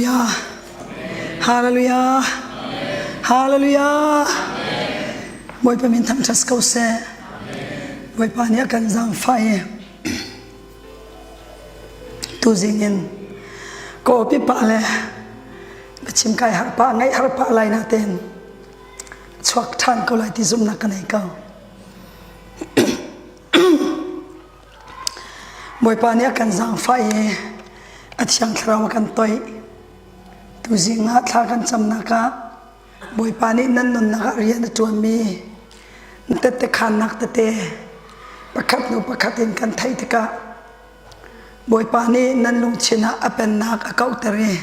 Hallelujah. Hallelujah. Hallelujah. Bawipa min thangṭhat ko seh. Bawipa nih a kan zaangfah i tuzing in ka awpi pah le biachim kai har pah ngaih har pah lai na tein chuak ṭhan ko lai ti zumhnak ka nei ko. Bawipa nih a kan zaangfah i a Thiang Thlarau a kan toih. Tuzing ah thla kan camnak ah Bawipa nih nan nunnak ah rian a ṭuanmi tette khaannak tete pakhat hnu pakhat in kan theih tikah Bawipa nih nan lungthin ah a pennak a kauhter i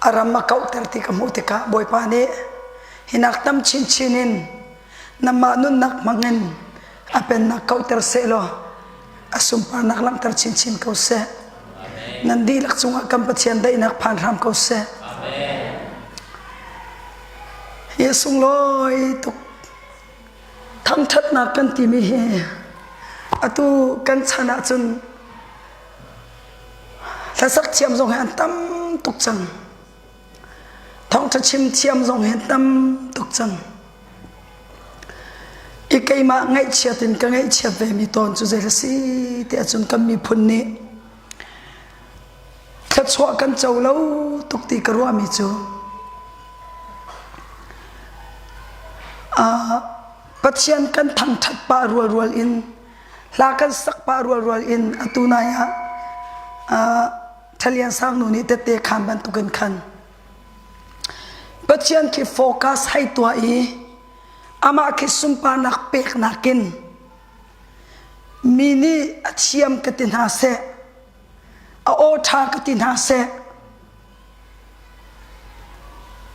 a ram a kauhter ti ka hmuh tikah Bawipa nih hinak tam chinchin in Namah nunnak hmangin a pennak kauhter sehlaw a sunparnak langhter chinchin ko seh. Nan dihlak cungah kan Pathian daihnak phan hram ko seh. Hi sunglawi tuk thangṭhatnak kan timi hi atu kan chan ahcun hlasak thiam zong hi an tam tuk cang. Thawngṭha chim thiam zong hi tam tuk cang. I keimah ngaihchiat in ka ngaihchiat vemi tawn cu zei si ti ahcun kan miphun nih thluachuah kan co lo tuk ti ka ruahmi cu uh, Pathian kan thangṭhat pah rualrual in hla kan sak pah rualrual in atu nai ah uh, Thalian Sangnu nih tette khaan bantukin khan Pathian khi focus hei tuah i amah khi sunparnak peknak in mi nih a thiam ka ti hna seh a aw ṭha ka ti hna seh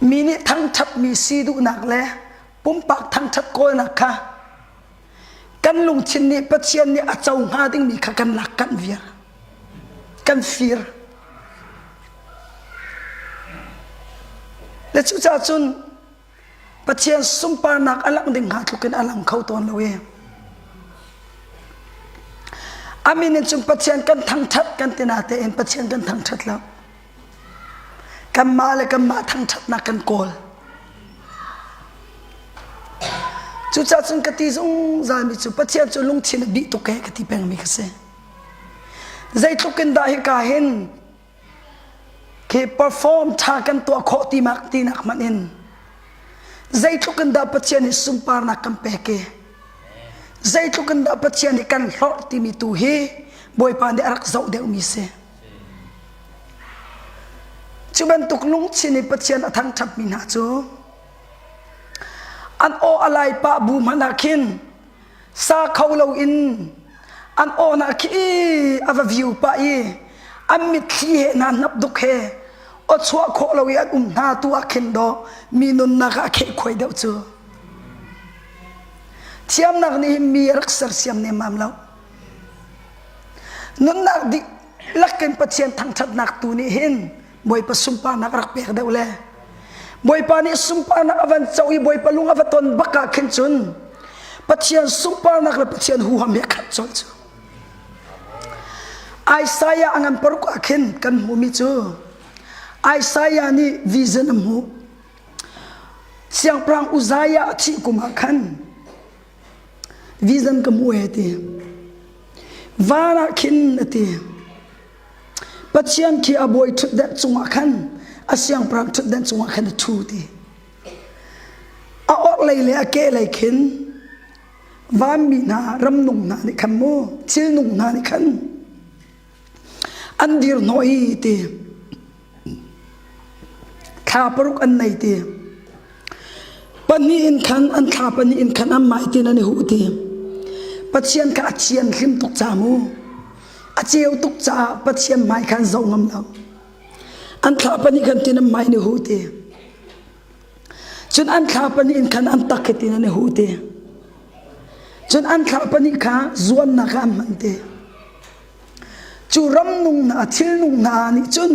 mi nih thangṭhatmi si duhnak le pumpak thangṭhat kawlnak kha kan lungthin nih Pathian nih a co hnga dingmi kha kan lak kanh viar kan fir le cucaah cun Pathian sunparnak a langh ding hnga tluk in a lang kho tawn lo i a min in cun Pathian kan thangṭhat kan ti natein Pathian kan thangṭhat lo Kanmah le kanmah thangṭhatnak kan kawl. Cucaah cun ka ti zungzalmi cu Pathian cu lungthin a bih tuk ee ka ti pengmi ka si. Zeitluk in dah hika hin khi perform ṭha kan tuah khawh timak tinak hmanh in zeitluk in dah Pathian hi sunparnak kan pek i zeitluk in dah Pathian hi kan hlorh timi tu hi Bawipa nih a rak zoh deuhmi si. Cu bantuk lungthin i Pathian a thangṭhatmi hna cu an aw a lai pah bu hmanh ah khin sa kho loin an aw hna khi a va viu pah i an mitthli he hna hnap duk he aw chuah khawh lo i an um hna tu ah khin dawh mi nunnak ah a khehkhuai deuh cu thiamnak nih hin mi a rak sersiam nemmam lo. Nunnak dihlak in Pathian thangṭhatnak tu nih hin Bawipa sunparnak a rak pek deuh le Bawipa nih sunparnak a van co i Bawipa lung a va ton bak ah khin cun Pathian sunparnak le Pathian huham he khat colh cu. Isaiah a ngan paruk ah khin kan hmuhmi cu Isaiah nih vision a hmuh. Siangpahrang Uzziah a thih kum ah khan Vision ka hmuh e ti. Van ah khin a ti. Pathian khi a bawi ṭhutdenh cungah khan a siangpahrang ṭhutdenh cungah khan a ṭhu ti. A orhlei le a kehlei khin vanmi hna ramnung hna nih khan mu thilnung hna nih khan an dir hnawh i ti. Thla paruk an nei ti. Pahnih in khan an thla pahnih in khan an mai tin an i huh ti. Pathian kha a thian hlim tuk ca mu. A ceu tuk caah Pathian hmai khan zoh ngam lo. An thla pahnih khan tin an mai ni hu ti. Cun an thla pahnih in khan an tak hi tin an i huh ti. Cun an thla pahnih kha zuannak ah an hman ti. Cu ramnung hna thilnung hna nih cun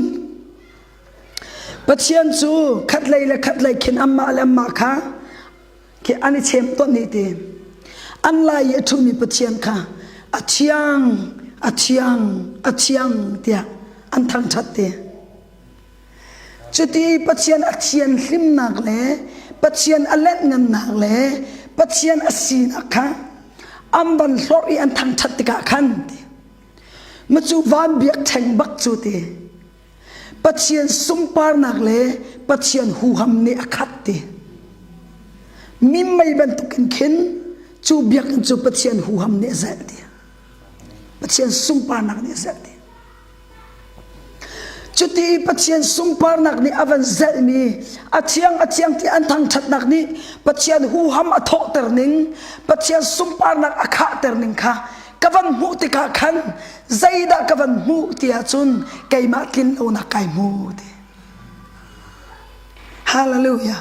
Pathian cu khatlei le khatlei khin anmah le anmah kha khi an i chem tawn ni ti. An lai i a ṭhumi Pathian kha a thiang, a thiang, a thiang tiah an thangṭhat ti. Cuti Pathian a thianhlimnak le Pathian a lenhngannak le Pathian a sinak kha an van hlorh i an thangṭhat tikah khan ti. Macu van biakṭheng bak cu ti. Pathian sunparnak le Pathian huham nih a khat ti. Minmei bantukin khin cu biakinn cu Pathian huham nih a zelh ti. Pathian sunparnak nih a zelh ti. Cuti i Pathian sunparnak nih a van zelhmi a thiang a thiang ti an thangṭhatnak nih Pathian huham a thawhter ning, Pathian sunparnak a khahter ning kha ka van hmuh tikah khan zeidah ka van hmuh ti ahcun keimah tlin lonak kai hmu ti. Hallelujah.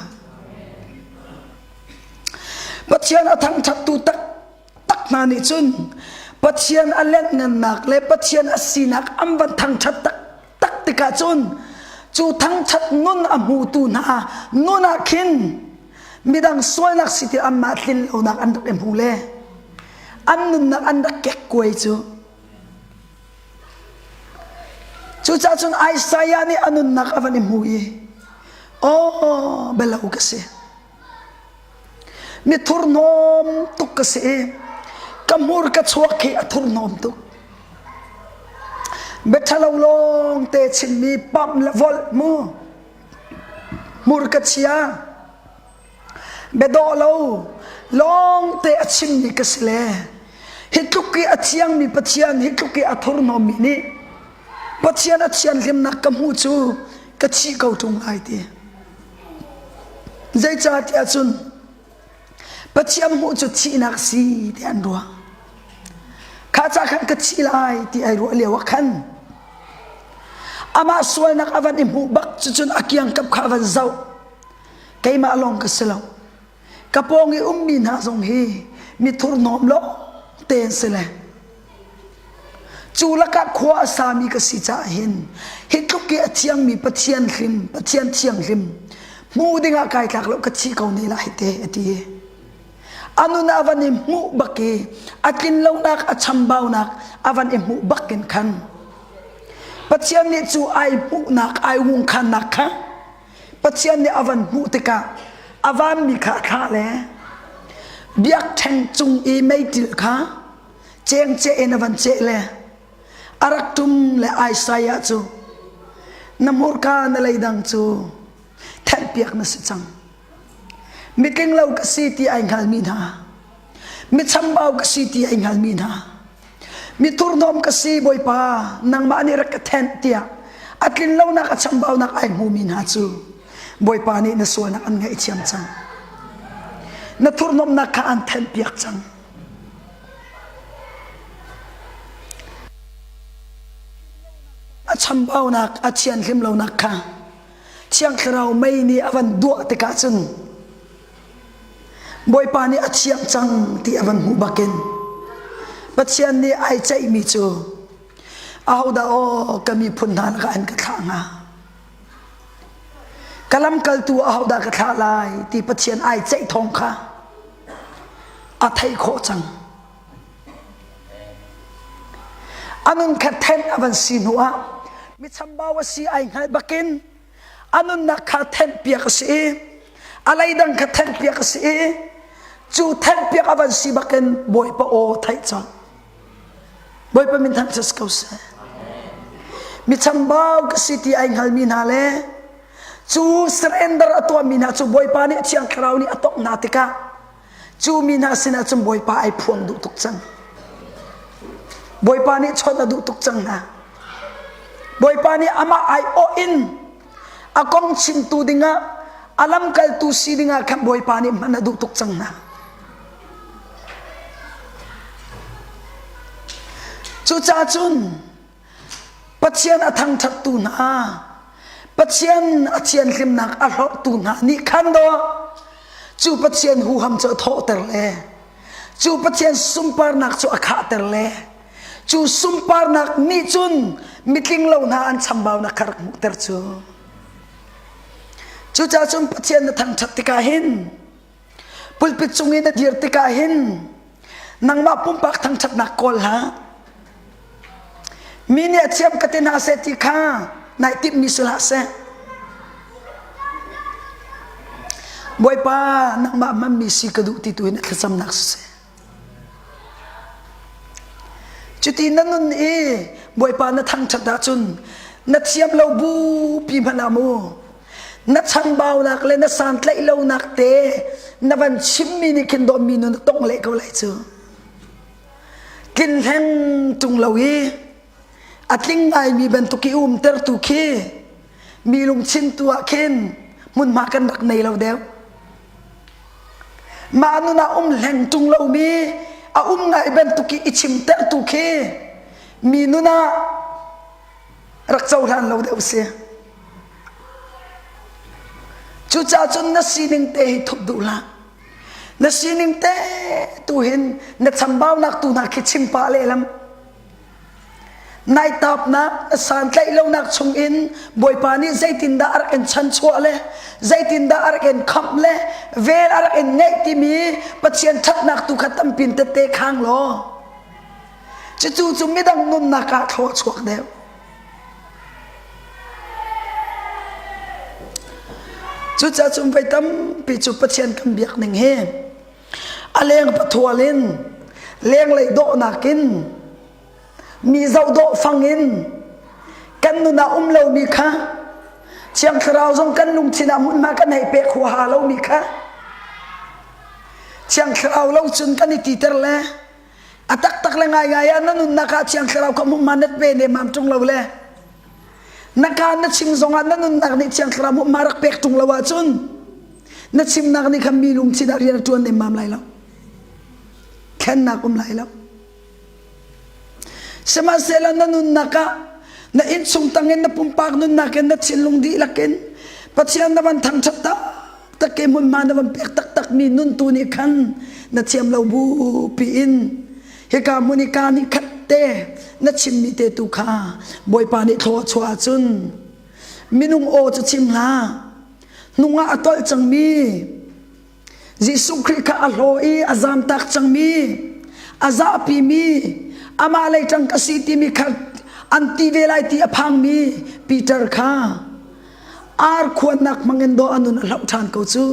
Pathian a thangṭhattu tak tak hna nih cun Pathian a lengngannak le Pathian a sinak an van thangṭhat taktak tikah cun cu thangṭhat nun a hmutu hna nun ah khin midang sualnak si ti anmah tlin lonak an rak i hmu le an nunnak an rak kekkuai cu cucaah cun Isaiah nih a nunnak a van i hmu i aw belo ka si Mi thurhnawm tuk ka si i ka hmur ka chuak hi a thurhnawm tuk. Biaṭhalo lawng te chimmi pamh le volh mu. Hmur ka chia. Biadawh lo lawng te a chimmi ka si le hi tluk i a thiangmi Pathian hi tluk i a thurhnawmmi nih Pathian a thianhlimnak ka hmuh cu ka thih ko ṭung lai ti. Zeicahtiah cun Pathian hmuh cu thihnak si ti an ruah. Kha ca khan ka thi lai ti ai ruah lio ah khan amah sualnak a van i hmuh bak cucun a kiangkap kha a van zoh. Keimah lawng ka si lo. Ka pawng i ummi hna zong hi mi thurhnawm lo te an si le Cu lakah khua a sami ka si caah hin hi tluk i a thiangmi Pathian hlim, Pathian thianghlim hmu dingah kai tlak lo ka thi ko ne lai te a ti. A nun a van i hmuh bak i a tlinlonak a chambaunak a van i hmuh bak in khan Pathian nih cu ai hmuhnak ai wungkhannak kha Pathian nih a van hmuh tikah a vanmi kha a thlah le biakṭheng cung i meiṭil kha cengceh in a van ceh le a rak ṭum le Isaiah cu na hmurka na leidang cu thenhpiak na si cang. Mitling lo ka si ti ai hngalmi hna, mi chambau ka si ti ai hngalmi hna, mi thurhnawm ka si Bawipa nangmah nih rak ka thenh tiah a tlin lonak a chambaunak ai hmumi hna cu Bawipa nih na sualnak an ngaihthiam cang. Na thurhnawmnak kha an thenhpiak cang. A chambaunak, a thianhlim lonak kha Thiang Thlarau mei nih a van duah tikah cun Bawipa nih a thiang cang ti a van hmuh bakin Pathian nih ai ceihmi cu ahodah aw ka miphun hna lakah an ka thlah hnga ka lamkaltu ahodah ka thlah lai ti Pathian ai ceih thawng kha a theih khawh cang. A nun kha thenh a van si hnu ah mi chambau a si ai hngalh bakin a nunnak kha thenhpiak a si i a leidang kha thenhpiak a si i cu thenhpiak a van si bakin Bawipa aw theih colh. Bawipa min thangṭhat ko seh. Mi chambau ka si ti ai hngalmi hna le cu surrender a tuahmi hna cu Bawipa nih Thiang Thlarau nih a tongh hna tikah cu mi hna sinah cun Bawipa ai phuang duh tuk cang. Bawipa nih chawnh a duh tuk cang hna. Bawipa nih amah ai awh in a kong chimtu dingah a lamkaltu si dingah khan Bawipa nih hman a duh tuk cang hna. Cucaah cun Pathian a thangṭhattu hna, Pathian a thianhlimnak a hlorhtu hna nih khan dawh cu Pathian huham cu a thawhter le cu Pathian sunparnak cu a khahter le cu sunparnak nih cun mitling lo hna an chambaunak kha rak hmuhter cu. Cucaah cun Pathian na thangṭhat tikah hin Pulpit cung i na dir tikah hin nangmah pumpak thangṭhatnak kawl hlah. Mi nih a thiam ka ti hna seh ti kha nai timhmi si hlah seh. Bawipa nangmah hmanmi si ka duh ti tu in a thlacamnak siseh. Cuti na nun i Bawipa na thangṭhat ahcun na thiam lo bupi hmanh ah mu na chanbaunak le na santlaih lonak te na van chimmi nih khin dawtmi nu na tongh leh ko lai cu. Tlin hleng ṭung lo i a tling ngaimi bantuk i umtertu khi mi lungchin tu ah khin hmunhma kan rak nei lo deuh. Mah nun ah um hleng ṭung lomi a um ngai bantuk i i chimtertu khi mi nun ah rak cohlan lo deuh si. Cucaah cun na sining te hi thup duh hlah. Na sining te tu hin na chambaunak tu hna khi chim pah lehlam. Nai tapnak, santlaih lonak chungin Bawipa nih zeitindah a rak in chanchuah le zeitindah a rak in khamh le vel a rak in ngeih timi Pathian ṭhatnak tu kha tampin tette khang law cucu cu midang nunnak ah thlua chuak deuh. Cucaah cun voi tampi cu Pathian kan biak ning hi a leng pathual in lenglei dawhnak in mi zohdawh fang in kan nun ah um lomi kha Thiang Thlarau zong kan lungthin ah hmunhma kan hei pek huaha lomi kha Thiang Thlarau lo cun kan i titer le a taktak le ngaingai ah na nunnak ah Thiang Thlarau kha hmunhma nat ve ne mam ṭung lo le na kaan na chim zongah na nunnak nih Thiang Thlarau hmunhma rak pek ṭung lo ahcun na chimnak nih khan mi lungthin ah rian a ṭuan nemmam lai lo thlennak um lai lo sihmanhsehlaw na nunnak ah na innchung tangin na pumpak nunnak in na thinlung dihlak in Pathian na van thangṭhat taktak i hmunhma na van pek taktak mi nun tu nih khan na thiam lo bu piin hika hmun i ka nih khat te na chimmi te tu kha Bawipa nih thlua chuah ahcun minung aw cu chim hlah hnungah a tolh cangmi Jesuh Khrih kha a hlaw i a zamtak cangmi a zahpimi amah lei ṭang ka si timi kha an ti ve lai ti a phangmi Peter kha ar khuannak hmangin dawh a nun a hloh ṭhan ko cu.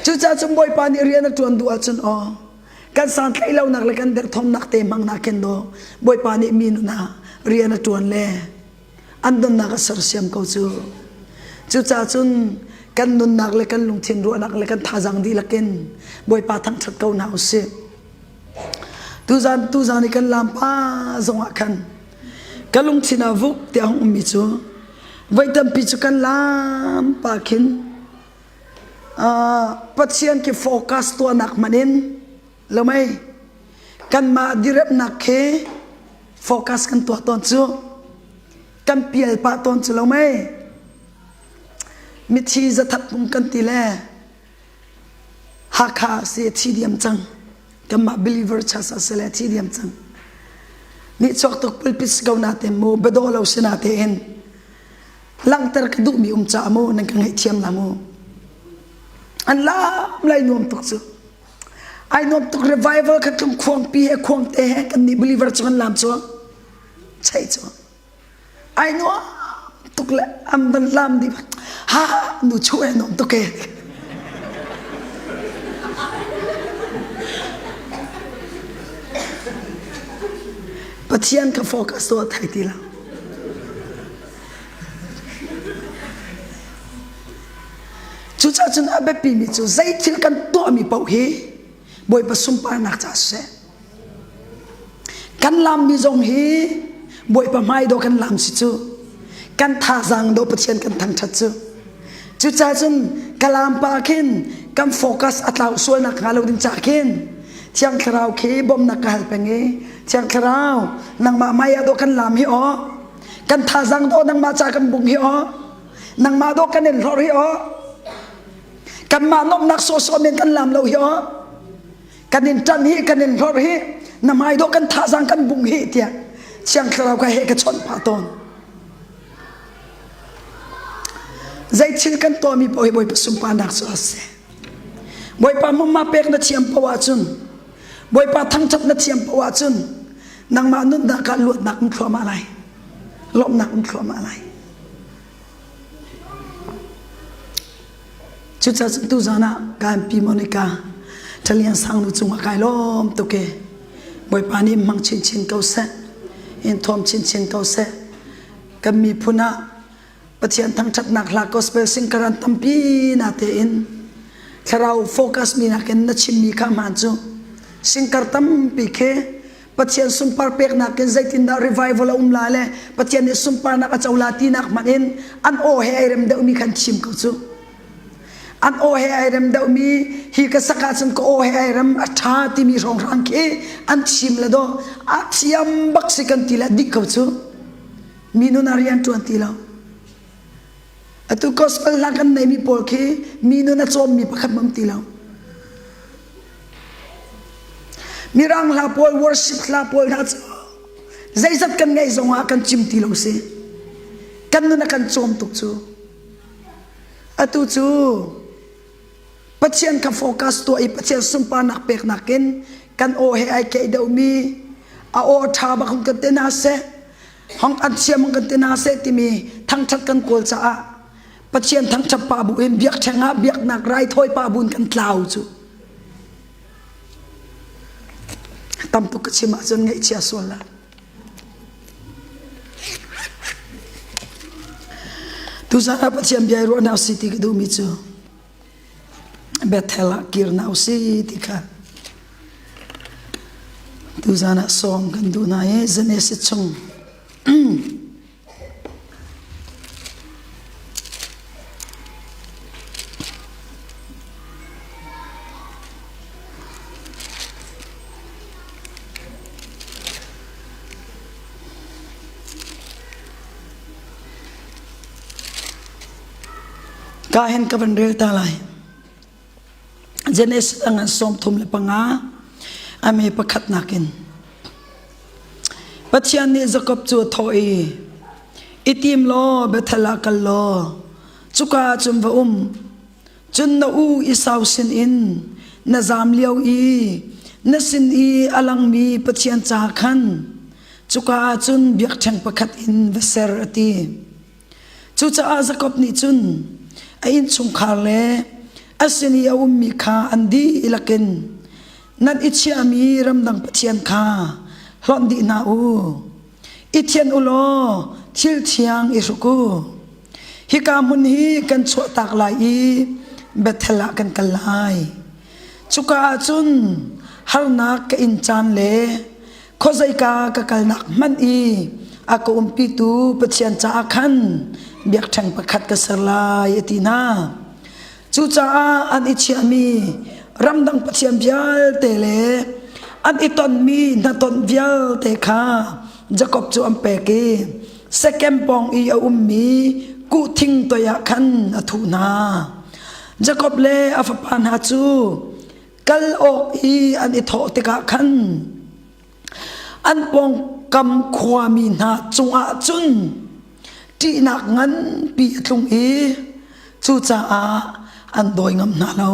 Cucaah cun Bawipa nih rian a ṭuan duh ahcun aw kan santlaih lonak le kan derthawmnak te hmang nakin daw Bawipa nih mi nun ah rian a ṭuan le an nunnak a sersiam ko cu. Cucaah cun kan nunnak le kan lungthin ruahnak le kan thazaang dihlak in Bawipa thangṭhat ko hna usih. Tuzan tuzan i kan lampa zongah khan ka lungthin ah vuk tiah hung ummi cu voi tampi cu kan lampa khin uh, Pathian ki focus tuahnak hmanh in lo mei kanmah diremnak khi focus kan tuah tawn cu kan pial pah tawn cu lo mei mithi zathat pung kan ti le Hakha si thi diam cang kanmah believer church a si le thi diam cang nih chuak tuk pulpit si ko na te mu biadaw lo si na te in langhter ka duhmi um ca mu nan ka ngaihthiam la mu an lam lai nuam tuk cu Ai nuam tuk revival kha tlung khuangpi he khuangte he kan nih believer cu kan lam cu chei cu ai nuam tuk le an van lam di ha nu chu e nuam tuk e Pathian ka focus to thai ti lo Cucaah cun a biapimi cu zei thil kan tuahmi paoh hi Bawipa sunparnak caah siseh kan lammi zong hi Bawipa hmai dawh kan lam si cu kan thazaang dawh Pathian kan thangṭhat cu cucaah cun ka lam pa khin kan focus a tlau sualnak hnga lo ding caah khin Thiang Thlarau khi bawmhnak ka hal peng i Thiang Thlarau nangmah hmai ah dawh kan lam hi aw kan thazaang dawh nangmah ca kan bung hi aw nangmah dawh kan in hlorh hi aw kanmah nuamhnak sawhsawh men kan lam lo hi aw kan in ṭan hi kan in hlorh hi na hmai dawh kan thazaang kan bung hi tiah thiang thlarau ka he ka chawnh pah tawn zei thil kan tuahmi paoh hi Bawipa sunparnak cu a si Bawipa mumma pek na thiam paoh ahcun Bawipa thangṭhat na thiam paoh ahcun nangmah nunnak ah luatnak um thluahmah lai lawmhnak um thluahmah lai. Cucaah cun tuzan ah kan pi Monica Thalian Sangnu cungah kai lawm tuk e. Bawipa nih hmang chinchin ko seh. In thuam chinchin ko seh. Kan miphun ah Pathian thangṭhatnak hla gospel singer an tampi na tein thlarau focus mi nakin na chimmi kha hmaan cu singer tampi khi Pathian sunpar peknak in zeitindah revival a um la le Pathian nih sunparnak a co la tinak hmanh in an aw he ai rem deuhmi khan chim ko cu. An aw he ai rem deuhmi hi ka sak ahcun ka aw he ai rem a ṭha timi hrawnghrang khi an chim le daw a thiam bak si kan ti le dik ko cu. Mi nun ah rian ṭuan ti lo. Atu gospel hla kan neimi pawl khi mi nun a cawmmi pakhat mam ti lo. Mirang hla pawl, worship hla pawl hna cu zeizat kan ngeih zongah kan cim ti lo si. Kan nun a kan cawm tuk cu. Atu cu Pathian kha focus tuah i Pathian sunparnak peknak in kan aw he ai keih deuhmi a aw ṭha bak hung kan ti hna seh, hong an thiam hung kan ti hna seh timi thangṭhat kan kawl caah Pathian thangṭhat pah bu in biakṭheng ah biaknak raithawi pah bu in kan tlau cu. Tam tuk ka chim ahcun ngaihchia sual la. Tuzan ah Pathian bia i ruahnak si ti ka duhmi cu Bethel ah kir na usi ti kha tuzan ah sawm kan duh hna i Genesis chung Ka hin ka van rel ta lai. Genesis a ngan 35 a me pakhatnak in. Pathian nih Jakob cu a thawh i, I tim law Bethel ah kal law, cuka ah cun va um. Cun na u Esau sinin na zaam lio i na sin i a langmi Pathian ca khan cuka ah cun biakṭheng pakhat in va ser, a ti. Cucaah Jakob nih cun a innchungkhar le a sin i a ummi kha an dihlak in nan i chiahmi ramdang pathian kha hlonh dih hna u. I thianh u law thil thiang i hruk u. Hika hmun hi kan chuahtak lai i Bethel ah kan kal lai. Cuka ah cun harnak ka in caan le khuazeika ka kalnak hmanh i a ka umpitu Pathian caah khan biakṭheng pakhat ka ser lai a ti hna. Cucaah an i chiahmi ramdang pathian vialte le an i tonmi hnatonh vialte kha Jakob cu an pek i Sekem pawng i a ummi kuhthing toiah khan a thuh hna. Jakob le a fapa hna cu kal awk i an i thawh tikah khan an pawngkam khuami hna cungah cun ṭihnak nganpi a tlung i cucaah an dawi ngam hna lo.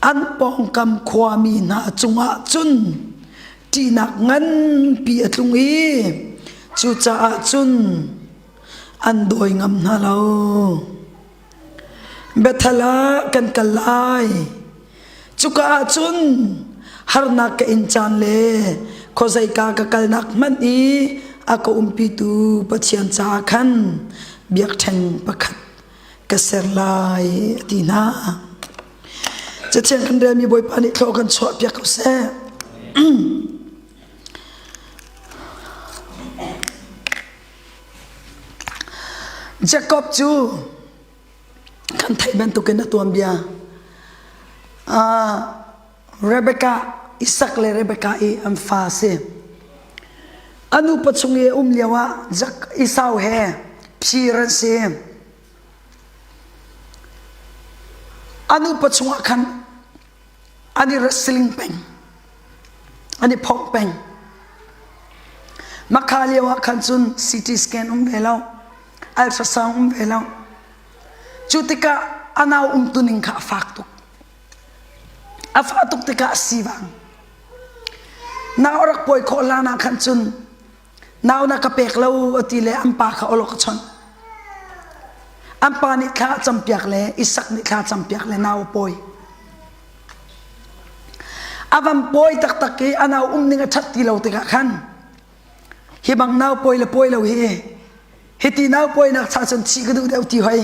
An pawngkam khuami hna cungah cun ṭihnak nganpi a tlung i cucaah cun an dawi ngam hna lo. Bethel ah kan kal lai. Cuka ah cun harnak ka in caan le khuazeika ka kalnak hmanh i a ka umpitu Pathian caah khan biakṭheng pakhat ka ser lai a ti hna. Cathiang kan relmi Bawipa nih thlawh kan chuahpiak ko seh. Jakob cu kan theih bantukin a tuanbia. Uh, Rebecca, Isak le Rebecca i an fa a si. A nupa chung i a um lio ah Esau he phir an si. A nupa chungah khan an i wrestling peng an i phawk peng makha lio ah khan cun CT scan um ve lo ultrasound um ve lo cu tikah a nau umtuning kha a fak tuk a fah tuk tikah a sivang nau a rak pawi khawh hlan ah khan cun nau na ka pek lo a ti le an pa kha awlok a chawnh. An pa nih thla a campiak le Isak nih thla a campiak le nau a pawi. A van pawi taktak i a nau um ning a ṭhat ti lo tikah khan hi bang nau pawi le pawi lo hi hiti nau pawinak cha cun thih ka duh deuh ti hoi.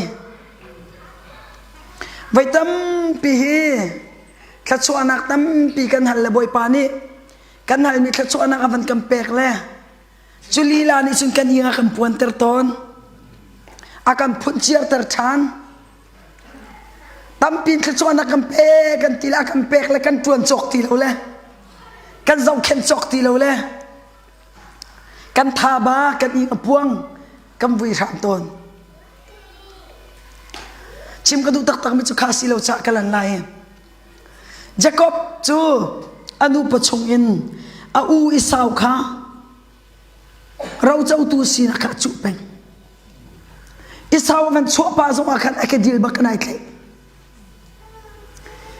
Voi tampi hi thluachuahnak tampi kan hal le Bawipa nih kan halmi thluachuahnak a van kan pek le Cu lila nih cun kan ing a kan puanter tawn. A kan phunciarter ṭhan. Tampi thluachuahnak kan pek kan ti le a kan pek le kan ṭuan cawk ti lo le kan zohkhenh cawk ti lo le kan thaba kan ing a puang kan vui hram tawn. Chim ka duh taktak mi cu kha si lo cah ka lan lai. Jakob cu a nupa chungin a u Esau kha rocotu sinak kha a cuh peng. Esau a van chuah pah zongah khan a kedil bak in ai tlaih.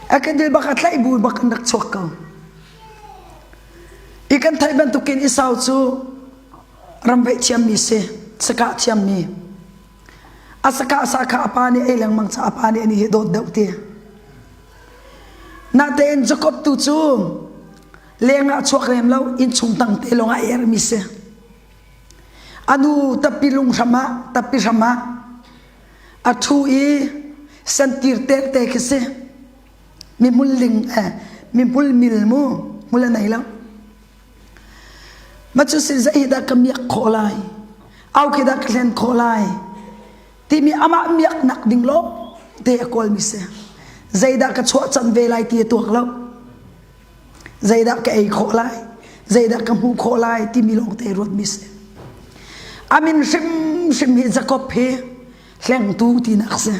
A kedil bak a tlaih bu bak in rak chuak ko. I kan theih bantukin Esau cu ramveih thiammi si, sakah thiammi. A sakah sa kha a pa nih ei lengmang caah a pa nih ani hi dawt deuh ti. Natein Jakob tu cu lengah chuak rem lo innchung tang te lawng ah ermi si. A nu tappi lung hram ah tappi hram ah a ṭhu i sentir te te khi si. Mi hmul ling eh mi hmul mil mu hmul a nei lo. Mah cu si zei dah ka miak khawh lai? Au khi dah ka hlen khawh lai? Timi amah miaknak ding lo te a kawlmi si. Zeidah ka chuah can ve lai ti a tuak lo. Zeidah ka ei khawh lai? Zeidah ka hmuh khawh lai timi lawng te ruatmi si. A min hrimhrim hi Jakob hi hlengtu tinak si.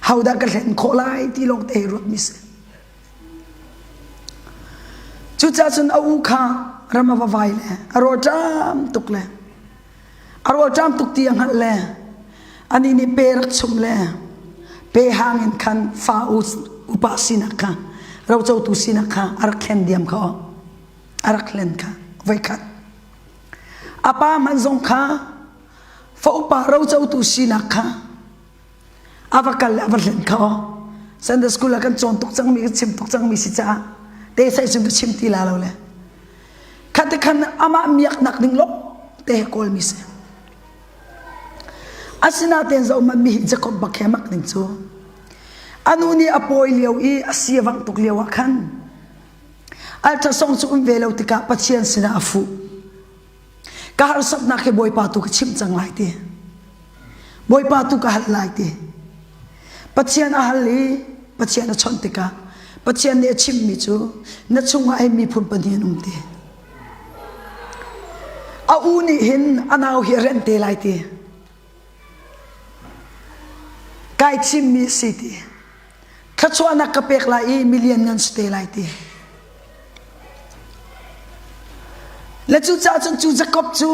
Hodah ka hlen khawh lai ti lawng te ruatmi si. Cucaah cun a u kha ram a va vai le a rawlṭam tuk le a rawlṭam tuk ti a hngalh le anih nih pe rak chumh le pe hang in khan fa upa sinak kha rocotu sinak kha a rak thlen diam kha aw a rak hlen kha voikhat a pa hmanh zong kha fa upa rocotu sinak kha A va kal le a va hlen kho. Sunday school ah kan cawn tuk cangmi kan chim tuk cangmi si caah te sai cun ka chim ti la lo le. Khat te khan amah miaknak ding lo te kawl mi si. Asinain zoh man mi hi Jacob bak he mak ding cu. Anu nih a pawi lio i a si a vang tuk lio ah khan ultrasound cu um ve lo tikah Pathian sinah a fuh. Ka harsatnak hi Bawipa tu ka chimh cang lai ti. Bawipa tu ka hal lai ti. Pathian a hal i Pathian a chawnh tikah Pathian nih a chimhmi cu na chungah hin miphun pahnih an um ti. A u nih hin a nau hi a renh te lai ti. Kai chimmi a si ti. Thluachuahnak ka pek lai i milian ngan si te lai ti. Le cucaah cun cu Jakob cu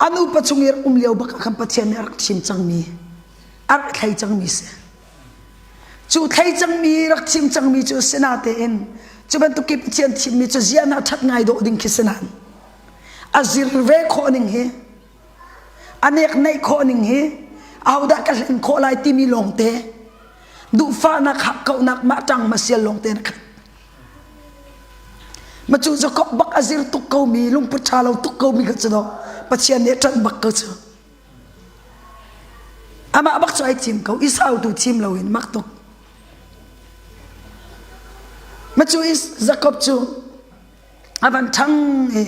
a nupa chung i um lio bak ah khan Pathian nih a rak thim cangmi, a rak thlei cangmi si. Cu thlei cangmi, rak thim cangmi cu si natein cu bantuk i Pathian thimmi cu ziahna ṭhat ngai dawh ding khi si nain a zir ve khawh ning hi a nek neih khawh ning hi ahodah ka hlen khawh lai timi lawngte duhfahnak hakkauhnak mah ṭang ma sial lawngte na khat ma cu Jakob bak a zir tuk ko mi lungput ṭha lo tuk ko mi kha cu do Pathian nih a ṭanh bak ko cu amah bak cu ai thim ko Esau tu thim loin mak tuk ma cu Jakob cu a van ṭhang i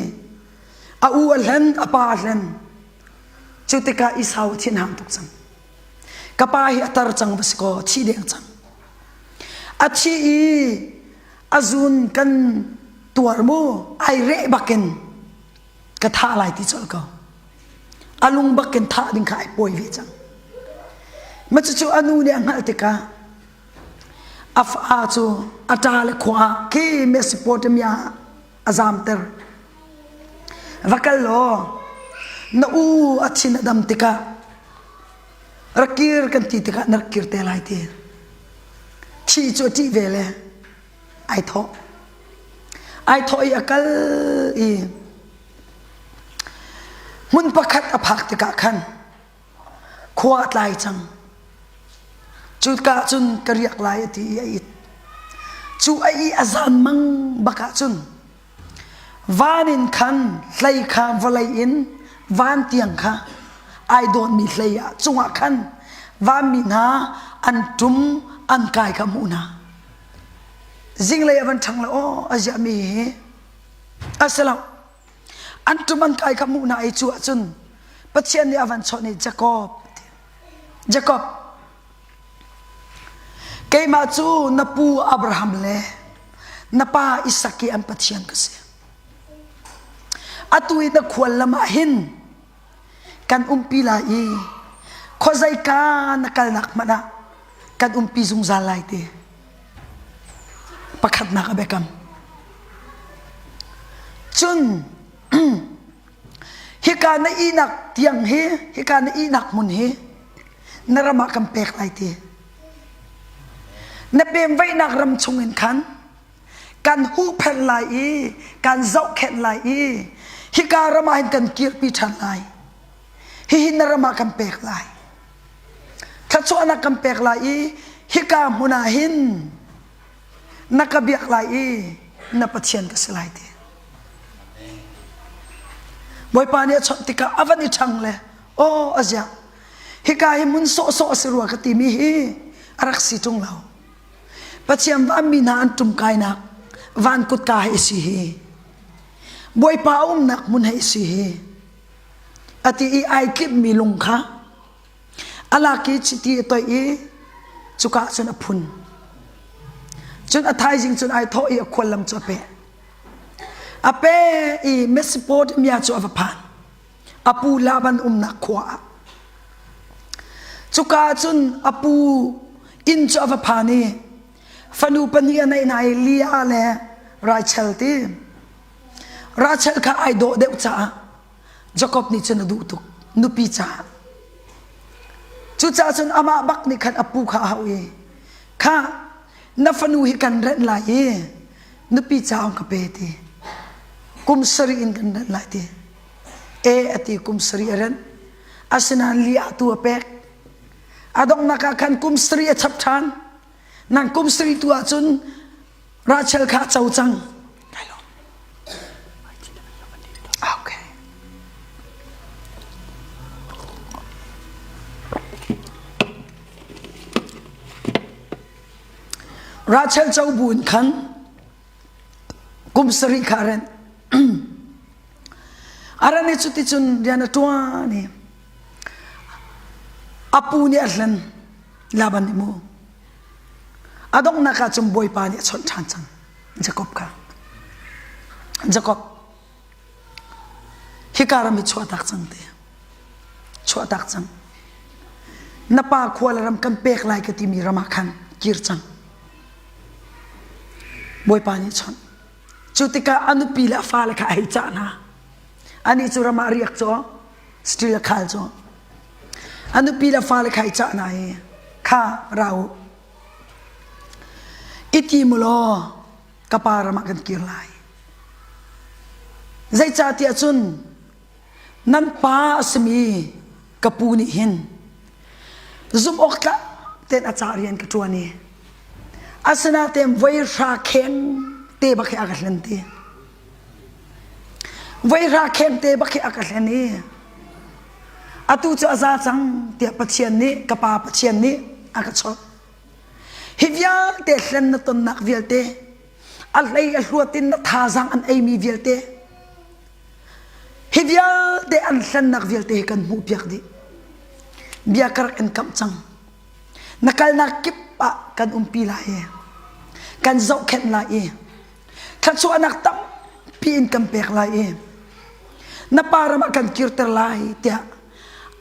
a u a hlen a pa a hlen cu tikah Esau a thinhang tuk cang ka pa hi a tar cang va si kaw thi deng cang a thi i a zun kan tuar mu ai reh bakin ka thah lai ti colh ko a lung bakin thah ding kha ai pawi ve cang ma cucu a nu nih a hngalh tikah a fa cu a ṭa le khua ah khi Mesopotamia ah a zamter. Va kal law na u a thin a dam tikah rak kir kan ti tikah na rak kir te lai ti. Thi cu a ṭih ve le ai thawh. Ai thawh i a kal i hmun pakhat a phak tikah khan khua. Khua a tlai cang. Cuka cun ka riak lai a ti i a it. Cu a ih a zan mang bak ah cun van in khan hlei kha vawlei in van tiang kha ai dawnmi hlei ah cungah khan vanmi hna an ṭum an kai kha hmuh hna. Zinglei a van ṭhang le aw a ziahmi hi a si lo. An ṭum an kai kha hmuh hna i cu ahcun Pathian nih a van chawnh i Jakob Jakob keimah cu na pu Abraham le na pa Isak i an Pathian ka si. Atu i na khual lam ah hin kan umpi lai i khuazeika na kalnak hmanh ah kan umpi zungzal lai ti. Pakhatnak a biakam. Cun hika na ihnak tiang hi, hika na ihnak hmun hi na ram ah kan pek lai ti. Na pemvaihnak ram chungin khan kan huhphenh lai i kan zohkhenh lai i hika ram ah hin kan kirpi ṭhan lai. Hihi na ram ah kan pek lai. Thluachuahnak kan pek lai i hika hmun ah hin na ka biak lai i na Pathian ka si lai ti. Bawipa nih a chawnh tikah a van i ṭhang le aw a ziah hika hi hmun sawhsawh a si rua ka timi hi a rak si ṭung lo. Pathian vanmi hna an ṭumkainak van kutka hei si hi Bawipa a umnak hmun hei si hi a ti i ai tlipmi lung kha a lak i chiti a toih i cuka cun a phun. Cun a thaizing cun ai thawh i a khuallam cu a peh. A peh i Mesopotamia cu a va phan. A pu Laban umnak khua ah. Cuka cun a pu inn cu a va phan i fanu pahnih a neih hna i Leah le Rachel ti. Rachel kha ai dawh deuh caah Jakob nih cun a duh tuk nupi caah. Cucaah cun amah bak nih khan a pu kha a hauh i kha na fanu hi kan renh lai i nupi caah ka pe ti. Kum sarih in kan renh lai ti. E a ti kum sarih a renh. Asinain Leah tu a pek. A donghnak ah khan kum sarih a chap ṭhan. Nang kum sarih tu ahcun Rachel kha a co cang. Okay. Rachel co bu in khan kum sarih kha a renh. A ran i cuticun rian a ṭuan i a pu nih a hlen Laban nih mu A donghnak ah cun Bawipa nih a chawnh ṭhan cang Jakob kha. Jakob, hika ram hi chuahtak cang te. Chuahtak cang. Na pa khua le ram kan pek lai ka timi ram ah khan kir cang. Bawipa nih chawnh. Cu tikah a nupi le a fale kha a hei cah hna. Anih cu ram ah riak cu still a khal cu. A nupi le fale kha i cah hna i kha ra u. I tim u law ka pa ram ah kan kir lai. Zeicahtiah cun nan pa a simi ka pu nih hin zumh awk tlak tein a ca rian ka ṭuan i asinain voi hra kheng te bak hi a ka hlen ti. Voihra khengte bak hi a ka hlen i atu cu a za cang tiah Pathian nih ka pa Pathian nih a ka chawnh. Hi vialte hlen na tonnak vialte a hlei a hluat in na thazaang an eimi vialte hi vialte an hlennak vialte hi kan hmuhpiak dih. Bia ka rak in kamh cang. Na kalnak kip ah kan umpi lai i kan zohkhenh lai i thluachuahnak tampi in kan pek lai i na pa ram ah kan kirter lai tiah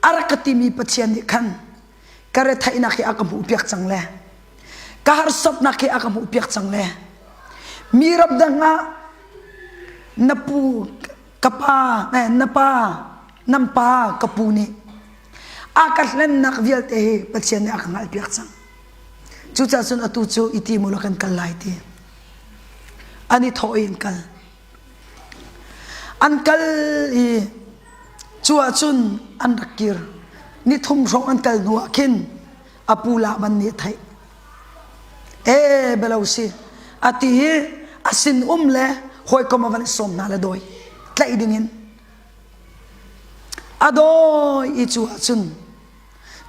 a rak ka timi Pathian nih khan ka retheihnak hi a ka hmuhpiak cang le ka harsatnak hi a ka hmuhpiak cang le mi ram dang ah na pu ka pa eh, na pa nan pa ka pu nih a ka hlennak vialte hi Pathian nih a ka hngalhpiak cang cucaah cun atu cu i tim u law kan kal lai ti An i thawh i an kal. An kal i cu ahcun an rak kir. Nithum hrawng an kal hnu ah khin a pu Laban nih a theih. Ee belo si a ti i a sin um le hawikom a van i sawm hna le dawi tlaih dingin a dawi i cu ahcun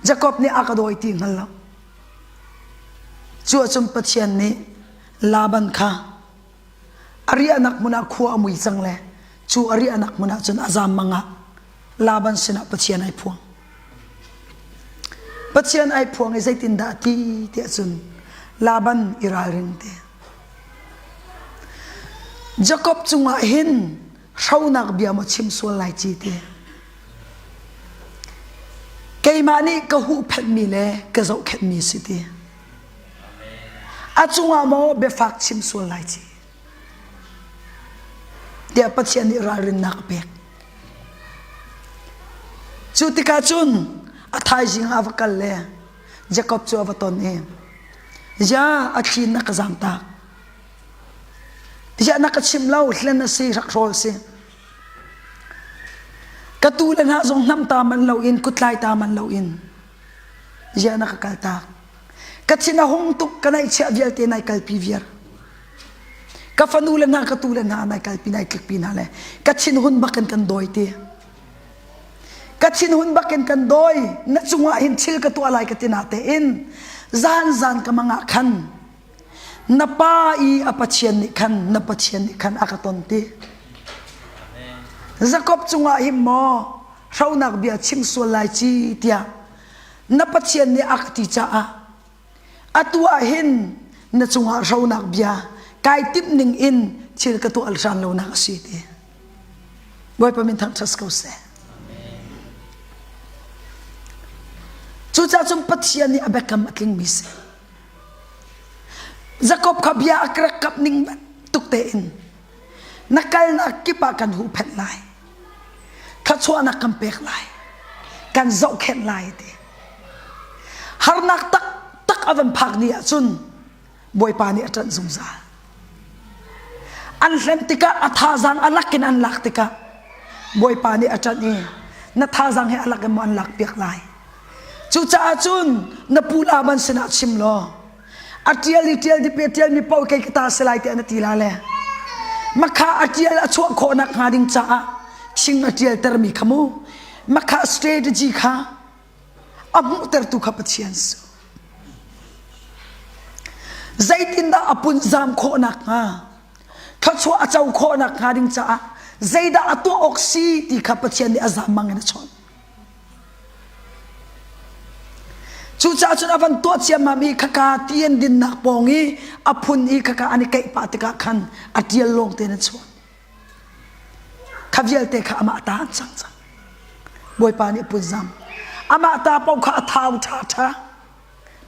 Jakob nih a ka dawi ti hngal lo. Cu ahcun Pathian nih Laban kha a riahnak hmun ah khua a mui cang le cu a riahnak hmun ah cun a zam mang ah Laban sinah Pathian ai phuang. Pathian ai phuang i zeitindah a ti tiah cun Laban i ralring te. Jakob cungah hin hronak bia maw chim sual lai ci ti. Keimah nih ka huhphenhmi le ka zohkhenhmi si ti. A cungah maw biafak chim sual lai ci. Tiah Pathian nih ralrinnak a pek. Cu tikah cun a thaizing ah a va kal le Jakob cu a va ton i Ya a thli na ka zamtak. Ziah na ka chim lo hlen a si hrakhrawl si. Ka tu le hna zong hnam ta man loin kutlai ta man loin ziah na ka kaltak. Ka thin a hung tuk ka naihchiah vialte nai kalpi viar. Ka fanu le hna ka tu le hna nai kalpi nai tlikpi hna le ka thinhun bakin kan dawi ti. Ka thinhun bakin kan dawi na cungah hin thil ka tuah lai ka ti na tein zan zan ka mangah khan na pa i a Pathian nih khan na Pathian nih khan a ka ton ti. Jakob cungah hin maw hronak bia chim sual lai ci tiah na Pathian nih a ka ti caah atu ah hin na cungah hronak bia kai timh ning in thil ka tuah hran lonak a si ti. Bawipa min thangṭhat ko seh. Cucaah cun Pathian nih a biakam a tlingmi si. Jakob kha bia a rak kap ning bantuk tein na kalnak kip ah kan huhphenh lai. Thluachuahnak kan pek lai. Kan zohkhenh lai ti. Harnak taktak a van phak ni ahcun Bawipa nih a ṭanh zungzal. An hlen tikah a thazaang a lak in an lak tikah Bawipa nih a ṭanh i na thazaang he a lak in maw an lak piak lai. Cucaah cun na pu Laban sinah chim law a ṭial i ṭial dip i a ṭialmi paoh kei ka ta si lai tiah na ti la le makha a ṭial a chuah khawh nak hnga ding caah thing a ṭialtermi kha mu makha strategy kha a hmuhtertu kha Pathian su. Zeitindah a punzam khawh nakhnga thluachuah a co khawh nakhnga ding caah zeidah a tuah awk si ti kha Pathian nih a zammang in a chawnh. Cucaah cun a van tuah ciammam i khaka ti an dinnak pawng i a phun i khaka an i keih pah tikah khan a ṭial lawng tein a chuak. Kha vialte kha amah ta an cang cang. Bawipa nih punzam. Amah ta paoh kha a thau ṭha ṭha,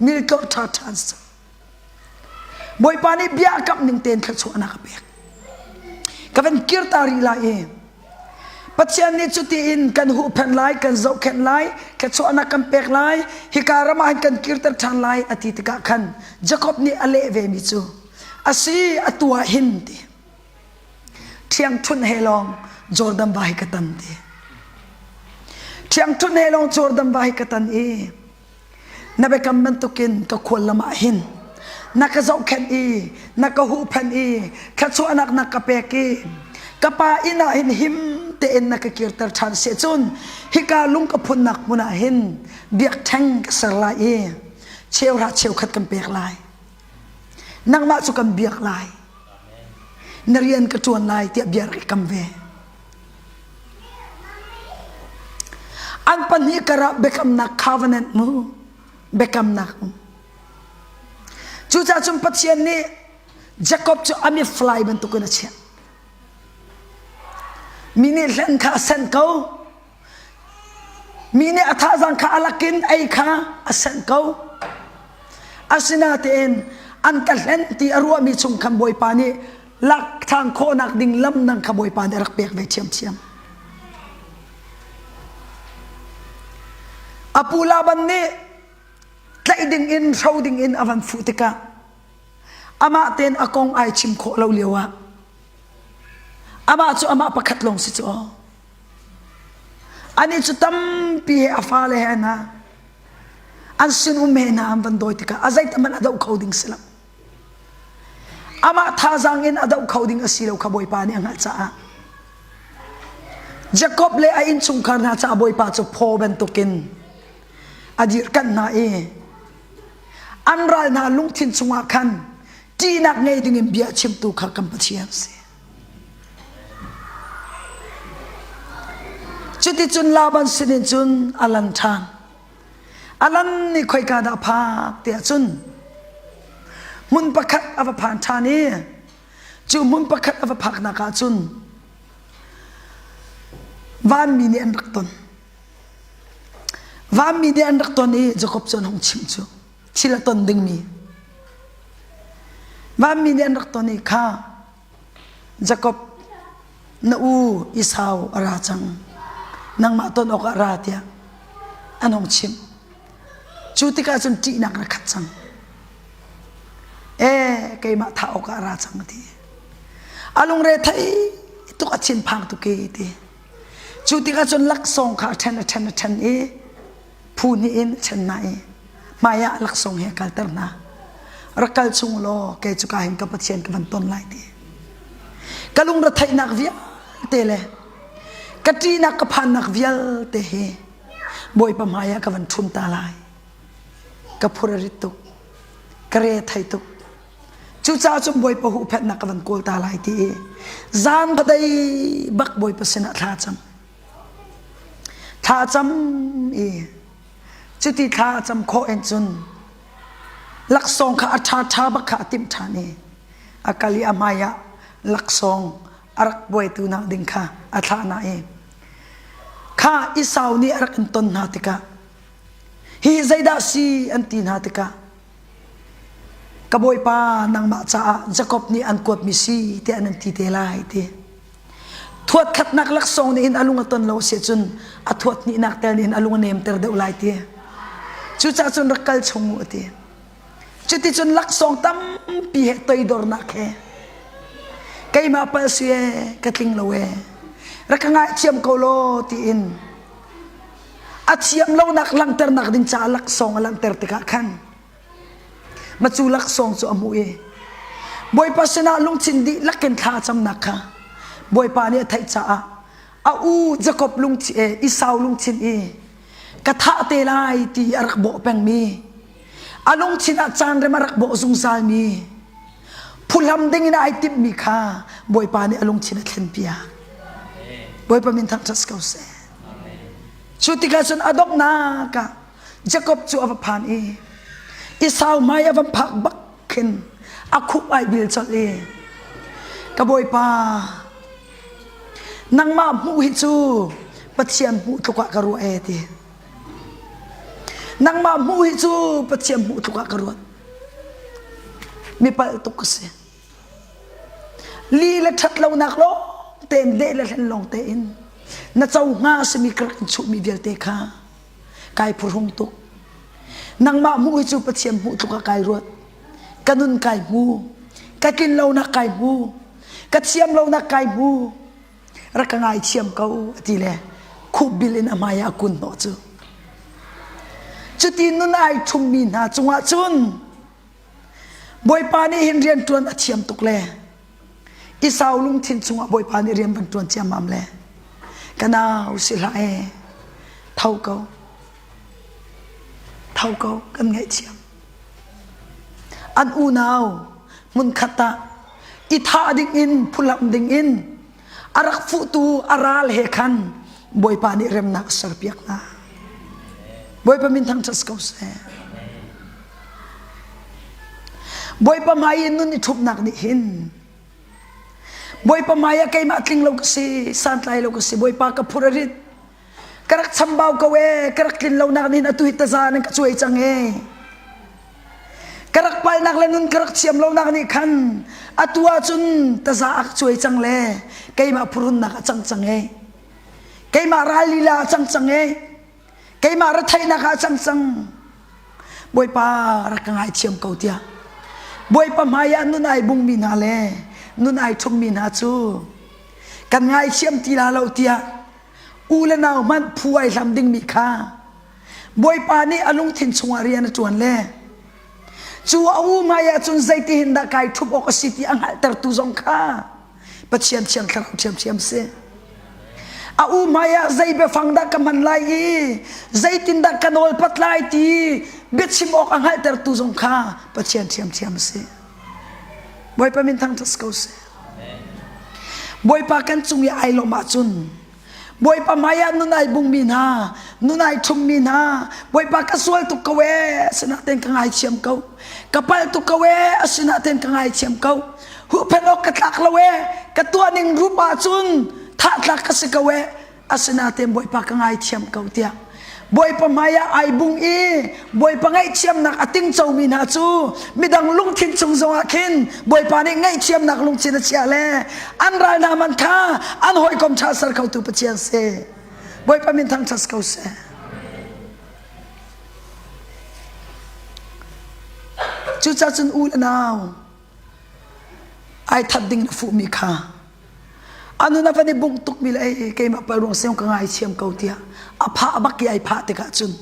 miltlor ṭha ṭha an si. Bawipa nih bia a kamh ning tein thluachuahnak a pek. Ka van kir ta rih lai i Pathian nih cutiin kan huhphenh lai, kan zohkhenh lai, thluachuahnak kan pek lai, hika ram ah hin kan kirter ṭhan lai a ti tikah khan Jakob nih a leh vemi cu a si atu ah hin ti. Ṭhiangṭhunh he lawng Jordan va hi ka tan ti. Ṭhiangṭhunh he lawng Jordan va hi ka tan i na biakam bantukin ka khual lam ah hin na ka zohkhenh i na ka huhphenh i thluachuahnak na ka pek i ka pa inn ah hin him tein na ka kirter ṭhan si cun hika lung ka phunnak hmun ah hin biakṭheng ka ser lai i cheuhra cheukhat kan pek lai nangmah cu kan biak lai na rian ka ṭuan lai tiah bia rak i kam ve. An pahnih karah biakamnak covenant mu biakamnak um. Cucaah cun Pathian nih Jacob cu a mitfly bantukin a chiah. Mi nih hlen kha a senh ko. Mi nih a thazaang kha a lakin ei kha a senh ko. Asinain an ka hlen ti a ruahmi chung khan Bawipa nih lak ṭhan khawhnak ding lam nang kha Bawipa nih a rak pek ve ṭhiamṭhiam. A pu Laban nih tlaih ding in hro ding in a van fuh tikah amah tein a kong ai chim khawh lo lio ah amah cu amah pakhat lawng si cu aw. Anih cu tampi he a fale he hna an sinum he hna an van dawi tikah a zeithmanh a doh kho ding si lo. Amah thazaang in a doh kho ding a si lo kha Bawipa nih a hngalh caah Jakob le a innchungkhar hna caah Bawipa cu phaw bantukin a dirkanh hna i an ral hna lungthin chungah khan ṭihnak ngei dingin bia chimtu kha kan Pathian a si. Cuticun Laban sinin cun a lan ṭhan. A lan nih khoika dah phak tiah cun hmun pakhat a va phan ṭhan i cu hmun pakhat a va phaknak ah cun vanmi nih an rak ton. Vanmi nih an rak ton i Jakob cu an hung chimh cu thil a ton dingmi. Vanmi nih an rak ton i kha Jakob na u Esau a ra cang nangmah ton awkah ra tiah an hung chimh. Cu tikah cun ṭihnak na khat cang. Ee keimah thah awkah a ra cang a ti. A lungre thei tuk a thinphang tuk i ti. Cu tikah cun laksawng kha a ṭhen a ṭhen a ṭhen i phu hnih in a ṭhen hna i hmaiah laksawng he a kalter hna. Rak kal chung law kei cu ka hin ka Pathian ka van ton lai ti. Ka lungretheihnak vialte le ka ṭihnak ka phannak vialte hi Bawipa hmaiah ka van ṭhum ta lai. Ka phur a rit tuk. Ka re thei tuk. Cucaah cun Bawipa huhphenhnak ka van kawl ta lai ti i zan khuadei bak Bawipa sinah thla cam. Thla cam i cuti thla cam khawh in cun laksawng kha a ṭhaṭha bak kha a timh ṭhan i a kal i a hmai ah laksawng a rak buaitu nak ding kha a thlah hna i kha Esau nih a rak in ton hna tikah hi zeidah si an ti hna tikah Ka bawipa nangmah caah Jakob nih an kuatmi si tiah nan ti te lai ti. Thuat khatnak laksawng nih hin a lung a ton lo si cun a thuat hnihnak tel nih hin a lung a nemter deuh lai ti. Cucaah cun rak kal chung u a ti. Cuticun laksawng tampi he toidornak he keimah pal si e ka tling lo e rak ka ngaithiam ko law tiin a thiam lonak langhternak ding caah laksawng a langhter tikah khan macu laksawng cu a hmuh i Bawipa sinah lungthin dihlak in thla a camnak kha Bawipa nih a theih caah a u Jakob lungthin e Esau lungthin i ka thah te lai ti a rak bawh pengmi a lungthin ah caan rem a rak bawh zungzalmi phuhlam ding in ai timhmi kha Bawipa nih a lungthin a thlenpiak Bawipa min thangṭhat ko seh Cu tikah cun a donghnak ah Jakob cu a va phan i Esau hmai a va phak bak khin a khup ai bil colh i ka bawipa nangmah hmuh hi cu Pathian hmuh tluk ah ka ruah e ti nangmah hmuh hi cu Pathian hmuh tluk ah ka ruat mi palh tuk ka si Li le ṭhat lonak lawng tein leh le hlen lawng tein na co hnga a simi ka rak in chuhmi vialte kha kai phuhrung tuk. Nangmah hmuh hi cu Pathian hmuh tluk ah kai ruat. Ka nun kai hmu. Ka tlin lonak kai hmu. Ka thiam lonak kai hmu. Rak ka ngaithiam ko a ti le khup bil in a hmai ah a kun hnawh cu. Cuti nun ai ṭhummi hna cungah cun Bawipa nih hin rian ṭuan a thiam tuk le Esau lungthin chungah Bawipa nih rian van ṭuan ciammam le ka nau si hlah ee tho ko tho ko kan ngaihthiam an unau hmunkhat ah i thah ding in phuhlam ding in a rak fuhtu a ral he khan Bawipa nih remnak a serpiak hna. Bawipa min thangṭhat ko seh. Bawipa hmai i nun i ṭhupnak nih hin Bawipa hmai ah keimah tling lo ka si, santlai lo ka si, Bawipa ka phur a rit. Ka rak chambau ko ee, ka rak tlin lonak nih atu hi taza nan ka cuai cang ee. Ka rak palnak le nun ka rak thiam lonak nih khan atu ahcun taza a ka cuai cang le keimah phurhunnak a cang cang ee. Keimah ral lila a cang cang ee. Keimah retheihnak ah a cang cang. Bawipa rak ka ngaithiam ko tiah Bawipa hmai ah nun ai bungmi hna le nun ai ṭhummi hna cu kan ngaithiam ti la lo tiah. U le nau hmanh phu ai hlam dingmi kha Bawipa nih a lungthin chungah rian a ṭuan le cu a u hmai ah cun zeitihin dah kai ṭhup awk a si ti a hngalhtertu zong kha Pathian Thiang Thlarau ṭhiamṭhiam si. A u hmai ah zei biafang dah ka hman lai i zeitindah ka nawlpat lai ti biachim awk a hngalhtertu zong kha Pathian ṭhiamṭhiam a si. Bawipa min thangṭhat ko seh. Bawipa kan cung i ai lawmh ahcun Bawipa hmaiah nun ai bungmi hna, nun ai ṭhummi hna, Bawipa ka sual tuk ko ee, asinain ka ngaithiam ko. Ka palh tuk ko ee, asinain ka ngaithiam ko. Huhphenh awk ka tlak lo ee, ka tuah ning rup ahcun thah tlak ka si ko ee, asinain Bawipa ka ngaithiam ko tiah Bawipa hmaiah ai bung i Bawipa ngaihthiamnak a tingcomi hna cu midang lungthin chung zongah khin Bawipa nih ngaihthiamnak lungthin a chiah le an ral hna man kha an hawikom ṭha ser khotu Pathian si. Bawipa min thangṭhat ko seh. Cucaah cun u le nau ai that ding na fuhmi kha a nun a van i bungh tukmi le ei keimah pal ruang siang ka ngaithiam ko tiah a phah bak i ai phah tikah cun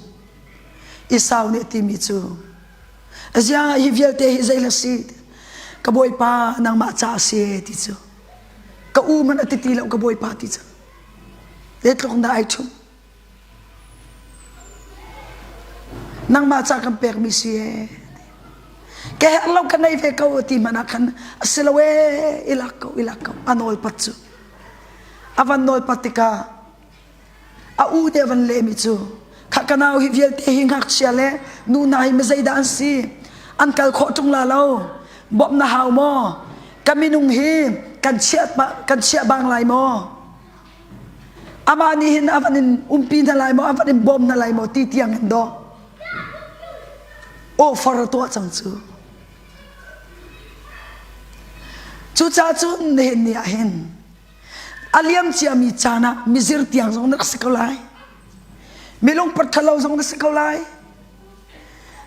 Esau nih timi cu ziang hi vialte hi zei la si ka bawipa nangmah ca a si ti cu ka u man a ti ti lo ka bawipa ti cu zeitluk dah ai ṭhum Nangmah ca kan pekmi si ee. Ka herh lo ka nei ve ko ti hmanh ah khan a si lo ee i lak ko i lak ko a nawlpat cu. A van nawlpat tikah a u te van lehmi cu kha ka nau hi vialte hi ngakchia le nu hna hi mizeidah an si an kal khawh ṭung la lo bawmh na hau maw ka minung hi kan chiah kan chiah bang lai maw Amah nih hin a van in umpi hna lai maw, a van in bawm hna lai maw ti tiang in dawh offer a tuah cang cu. Cucaah cun nihin ni ah hin a liam ciami caan ah mizir tiang zong na rak si ko lai. Milungput ṭhalo zong na si ko lai.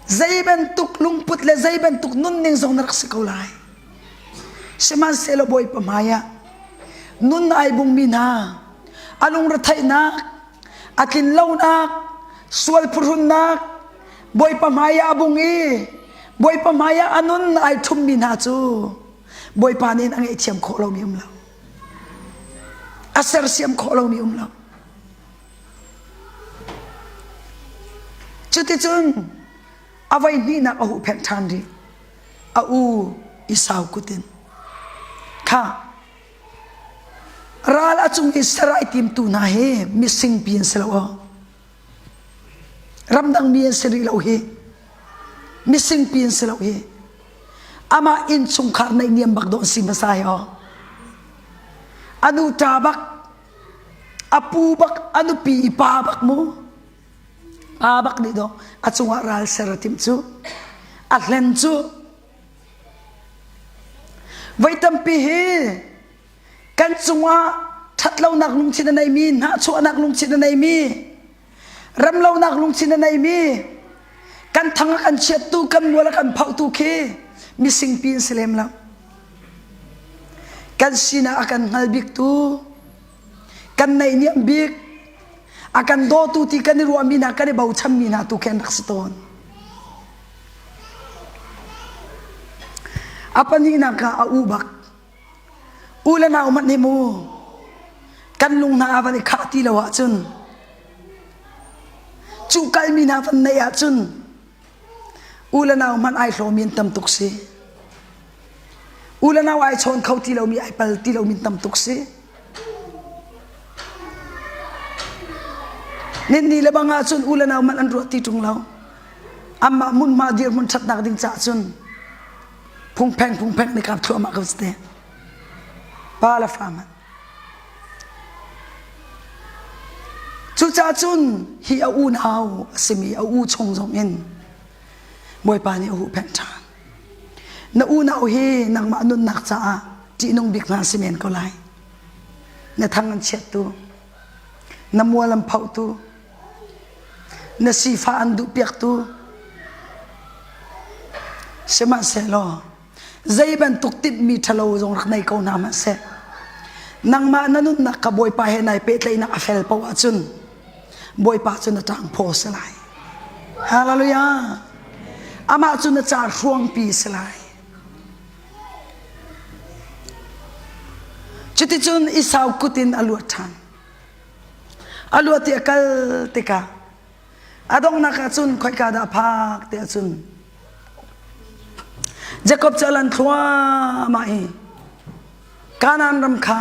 Zei bantuk lungput le zei bantuk nunning zong na rak si ko lai. Sihmanhsehlaw Bawipa hmaiah nun ai bungmi hna a lungretheihnak, a tlinlonak, sual phuhrunnak, Bawipa hmaiah a bung i Bawipa hmaiah a nun ai ṭhummi hna cu Bawipa nih a ngaihthiam khawh lomi um lo. A sersiam khawh lomi um lo. Cuticun a voi hnihnak a huhphenh ṭhan rih. A u Esau kut in. Kha ral a cung i ser ai timtu hna hi mising pi an si lo aw. Ramdang mi an si rih lo hi. Mising pi an si lo hi. Amah innchungkhar naihniam bak dawh an si hmasa hi aw. A nu ṭa bak a pu bak a nupi i pa bak mu pa bak nih dawh a cungah ral ser a timh cu a hlen cu voi tampi hi kan cungah ṭhatlonak lungthin a neimi hnahchuahnak lungthin a neimi remlonak lungthin a neimi kan thang a kan chiattu kan mual a kan phohtu khi misingpi an si lem lo Kan sinah a kan hngal biktu, kan naihniam bik, a kan dawtu ti kan i ruahmi hna, kan i bochanmi hna tu khi an rak si tawn. A pahnihnak ah a u bak. U le nau hmanh hi mu, kan lung hna a van i khah ti lo ahcun, cu kalmi hna van neih ahcun, U le nau hmanh ai hlawmi an tam tuk si. U le nau ai chawn kho ti lomi ai pal ti lomi tam tuk si. Ninni le bang ahcun u le nau hmanh an ruah ti ṭung lo. Amah hmunhma dirhmun ṭhatnak ding caah cun phungpheng phungpheng nih kap thluahmah ko te. Pa le fa hmanh. Cucaah cun hi a unau a simi a u chung zongin Bawipa nih a huhphenh ṭhan. Na unau hi nangmah nunnak caah ṭihnung bik hna si men ko lai. Na thang an chiattu, na mual an phohtu, na sifah an duhpiaktu. Sihmanhsehlaw zei bantuk timhmi ṭhalo zong rak nei ko hna hmanh seh. Nangmah na nunnak kha Bawipa he nai pehtlaihnak a fel paoh ahcun Bawipa cu na ṭangphaw si lai. Hallelujah. Amah cu na ca hruangpi si lai. Cuticun Esau kut in a luat ṭhan. A luat i a kal tikah a donghnak ah cun khoika dah phak tiah cun Jakob cu a lan thluahmah i Kanaan ram kha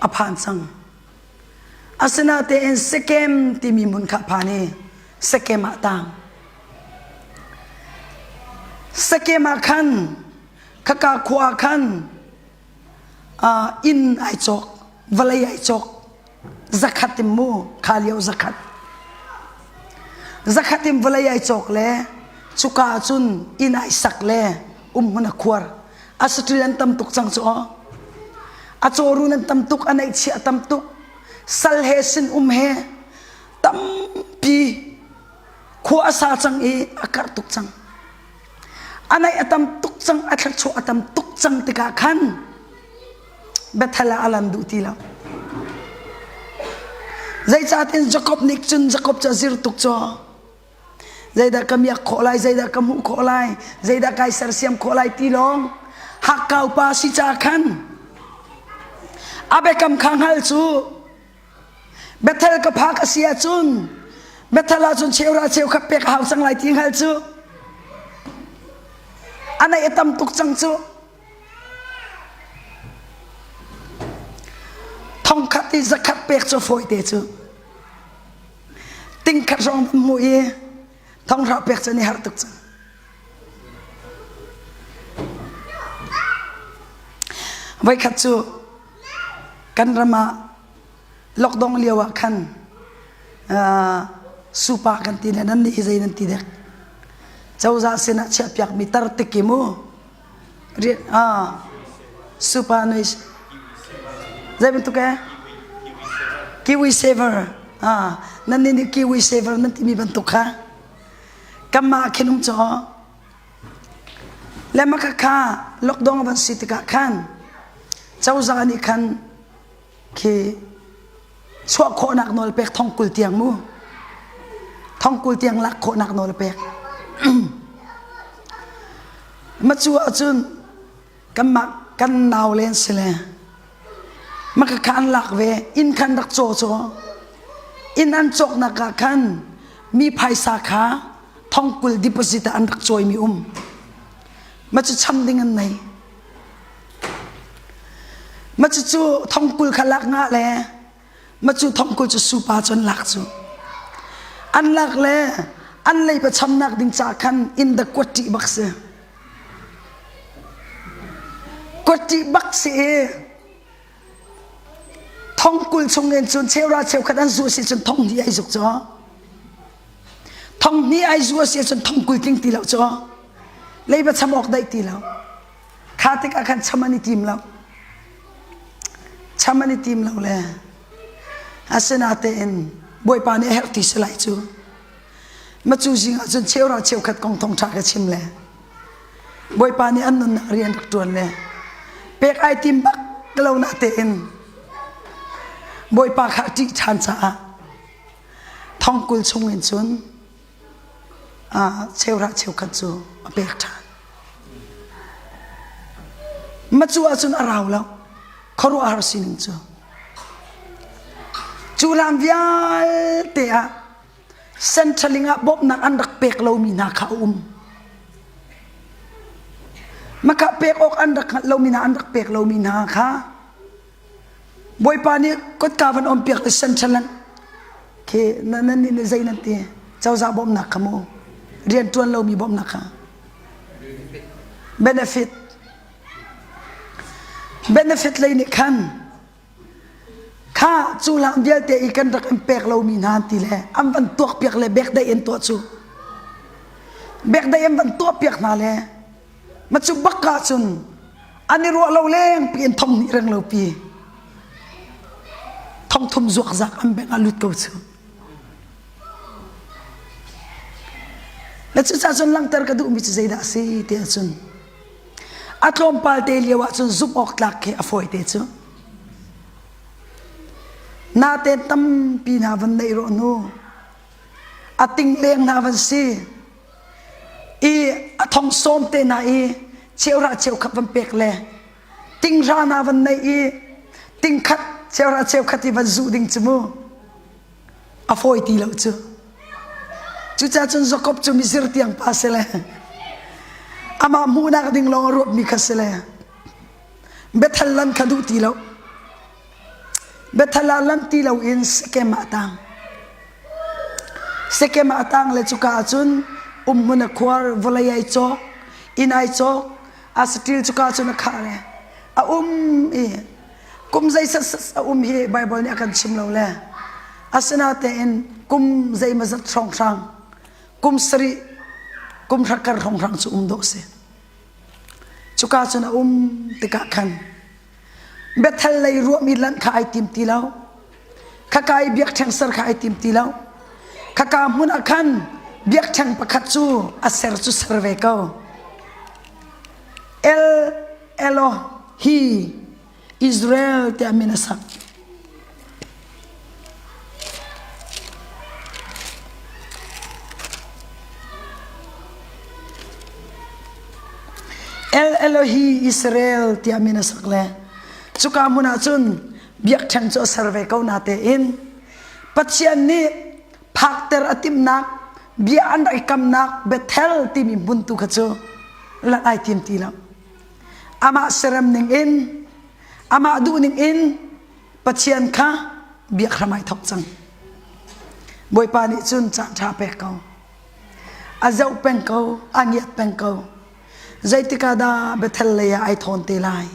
a phan cang. Asinain Sekem timi hmun kha a phan i Sekem ah a tang. Sekem ah khan khaka khua ah khan inn ai cawk, vawlei ai cawk. Zakhat in mu, kha lio zakhat. Zakhat in vawlei ai cawk le cuka ah cun inn ai sak le umhmun a khuar. A saṭil an tam tuk cang cu aw. A cawrun an tam tuk, a neihchiah a tam tuk. Sal he sin um he tampi khua a sa cang i a karh tuk cang. A neih a tam tuk cang, a thluachuah a tam tuk cang tikah khan Bethel ah a lan duh ti lo. Zeicahtin Jakob nih cun Jakob cu a zir tuk cu zeidah ka miak khawh lai, zeidah ka hmuh khawh lai, zeidah kai sersiam khawh lai ti lawng hakkau pa si ca khan a biakam kha hngal cu Bethel ka phak a si ahcun Bethel ahcun cheura cheukhat pek a hau cang lai ti hngal cu a neih a tam tuk cang cu Thongkhat i zakhat pek cu fawite cu. Tingkhat hrawng van hmuh i thonghra pek cu ni har tuk cang. Voikhat cu kan ram ah lockdown lio ah khan uh, supa kan ti le nan nih hi zei nan ti dek cozah sinah chiahpiakmi tar tik i mu Super noise. Zei bantuk eh? Kiwi saver. Ah, nan nih kiwi saver nan timi bantuk kha. Kanmah khin um caw. Le maka kha lockdown van si tikah khan cozah nih khan khi chuah khawhnak nawl pek thong 20 tiang mu. Thong 20 tiang lak khawhnak nawl pek. Macu ahcun kanmah kan nau len si le maka kha an lak ve inn khan rak caw caw inn an cawknak ah khan mi phaisa kha thong 20 deposit ah an rak cawimi um macu cham ding an nei macu cu thong 20 kha lak nga le Macu thongkul cu supa cu an lak cu. An lak le an leiba chamnak ding ca khan inn da kuat ṭih bak si. Kuat ṭih bak si i thongkul chung in cun cheura cheukhat an zu si cun thong hnih ai zuk cu. Thong hnih ai zu si cun thongkul tling ti lo cu. Leiba cham awk daih ti lo. Kha tikah khan cham an i tim lo. Cham an i tim lo le asinatein Bawipa nih a herh ti si lai cu. Macu zing ah cun cheura cheukhat kong thawngṭha ka chim le Bawipa nih an nunnak rian rak ṭuan le pek ai tim bak lo na tein Bawipa kha a ṭih ṭhan caah thongkul chung in cun cheura cheukhat cu a pek ṭhan. Macu ahcun a rau lo. Khuaruahhar sining cu. Cu lam vialte ah centraling ah bawmhnak an rak pek lomi hna kha a um. Maka pek awk an rak hngalh lomi hna an rak pek lomi hna kha Bawipa nih kotka van on piak i central khi nan nih zei nan ti cozah bawmhnak kha mu rian ṭuan lomi bawmhnak kha benefit benefit lei nih khan kha cu hlang vialte i kan rak in pek lomi hna ti le an van tuak piak le bekdaih in tuah cu bekdaih an van tuah piak hna le ma cu bak ah cun an i ruah lo leng pi in thong hnih reng lo pi thong thum zuakzak an beng ah lut ko cu na cucaah cun langhter ka duhmi cu zeidah a si ti ahcun a tlawmpal te lio ahcun zumh awk tlak khi a fawi te cu. Natein tampi hna van neih rawh nu. A tingleng hna van si. I a thong sawm te hna i cheuhra cheukhat van pek le tinghra hna van neih i tingkhat cheuhra cheukhat i van zuh ding cu mu. A fawi ti lo cu. Cucaah cun Jakob cu mizir tiang pa si le amah hmuhnak ding lawng a ruatmi kha si le Bethel lan kha duh ti lo. Bethel ah lan ti loin Sekem ah a tang. Sekem ah a tang le cuka ah cun umhmun a khuar, vawlei ai cawk, inn ai cawk, a saṭil cuka cun a khah le a um i kum zeizat a um hi Baibal nih a kan chim lo le asinatein kum zeimazat hrawnghrang kum sarih kum hra kar hrawnghrang cu um dawh si. Cuka cun a um tikah khan Bethel lei ruahmi lanh kha ai tim ti lo. Khaka i biakṭheng ser kha ai tim ti lo. Khaka hmun ah khan biakṭheng pakhat cu a ser cu ser ve ko. El Elohi Israel tiah min a sak. El Elohi Israel tiah min a sak le cuka hmun ah cun biakṭheng cu a ser ve ko natein Pathian nih phakter a timhnak bia an rak i kamnak Bethel timi hmun tu kha cu lak ai tim ti lo. Amah serem ning in amah duh ning in Pathian kha biak hram ai thok cang. Bawipa nih cun caan ṭha pek ko. A zoh peng ko, a ngiat peng ko. Zeitik ah dah Bethel lei ah ai thawn te lai?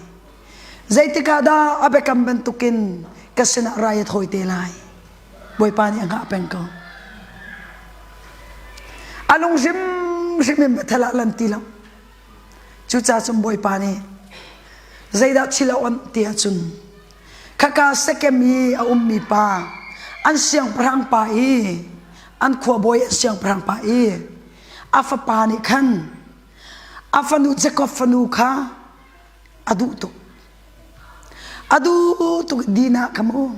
Zeitik ah dah a biakam bantukin ka sinah rai a thawi te lai? Bawipa nih a hngah peng ko. A lung hrimhrim in Bethel ah lan ti lo. Cucaah cun Bawipa nih zeidah thil a onh ti ahcun khaka Sekem i a ummi pa an siangpahrang pa i an khuabawi an siangpahrang pa i a fapa nih khan a fanu Jakob fanu kha a duh tuk. A duh tuk Dinah kha mu.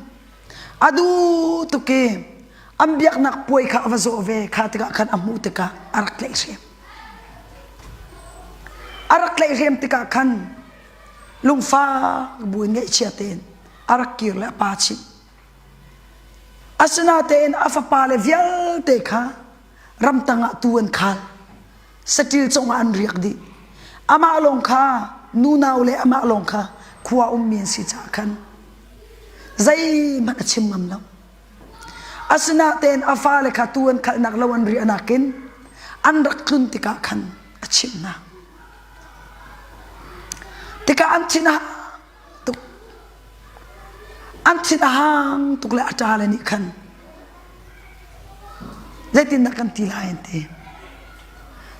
A duh tuk i an biaknak puai kha a va zawh ve kha tikah khan a hmuh tikah a rak tlaihhrem. A rak tlaihhrem tikah khan lungfak buin ngaihchia tein a rak kir le a pa chimh. Asinatein a fapale vialte kha ramtang ah tuu an khal. Saṭil cungah an riak dih. Amah lawng kha nunau le amah lawng kha khua ummi an si caah khan zeihmanh a chim ngam lo. Asinatein a fale kha tuu an khalhnak lo an riahnak in an rak tlun tikah khan a chimh hna. Tikah an thin a tuk. An thin a hang tuk le a ṭale nih khan zeitindah kan ti lai an ti.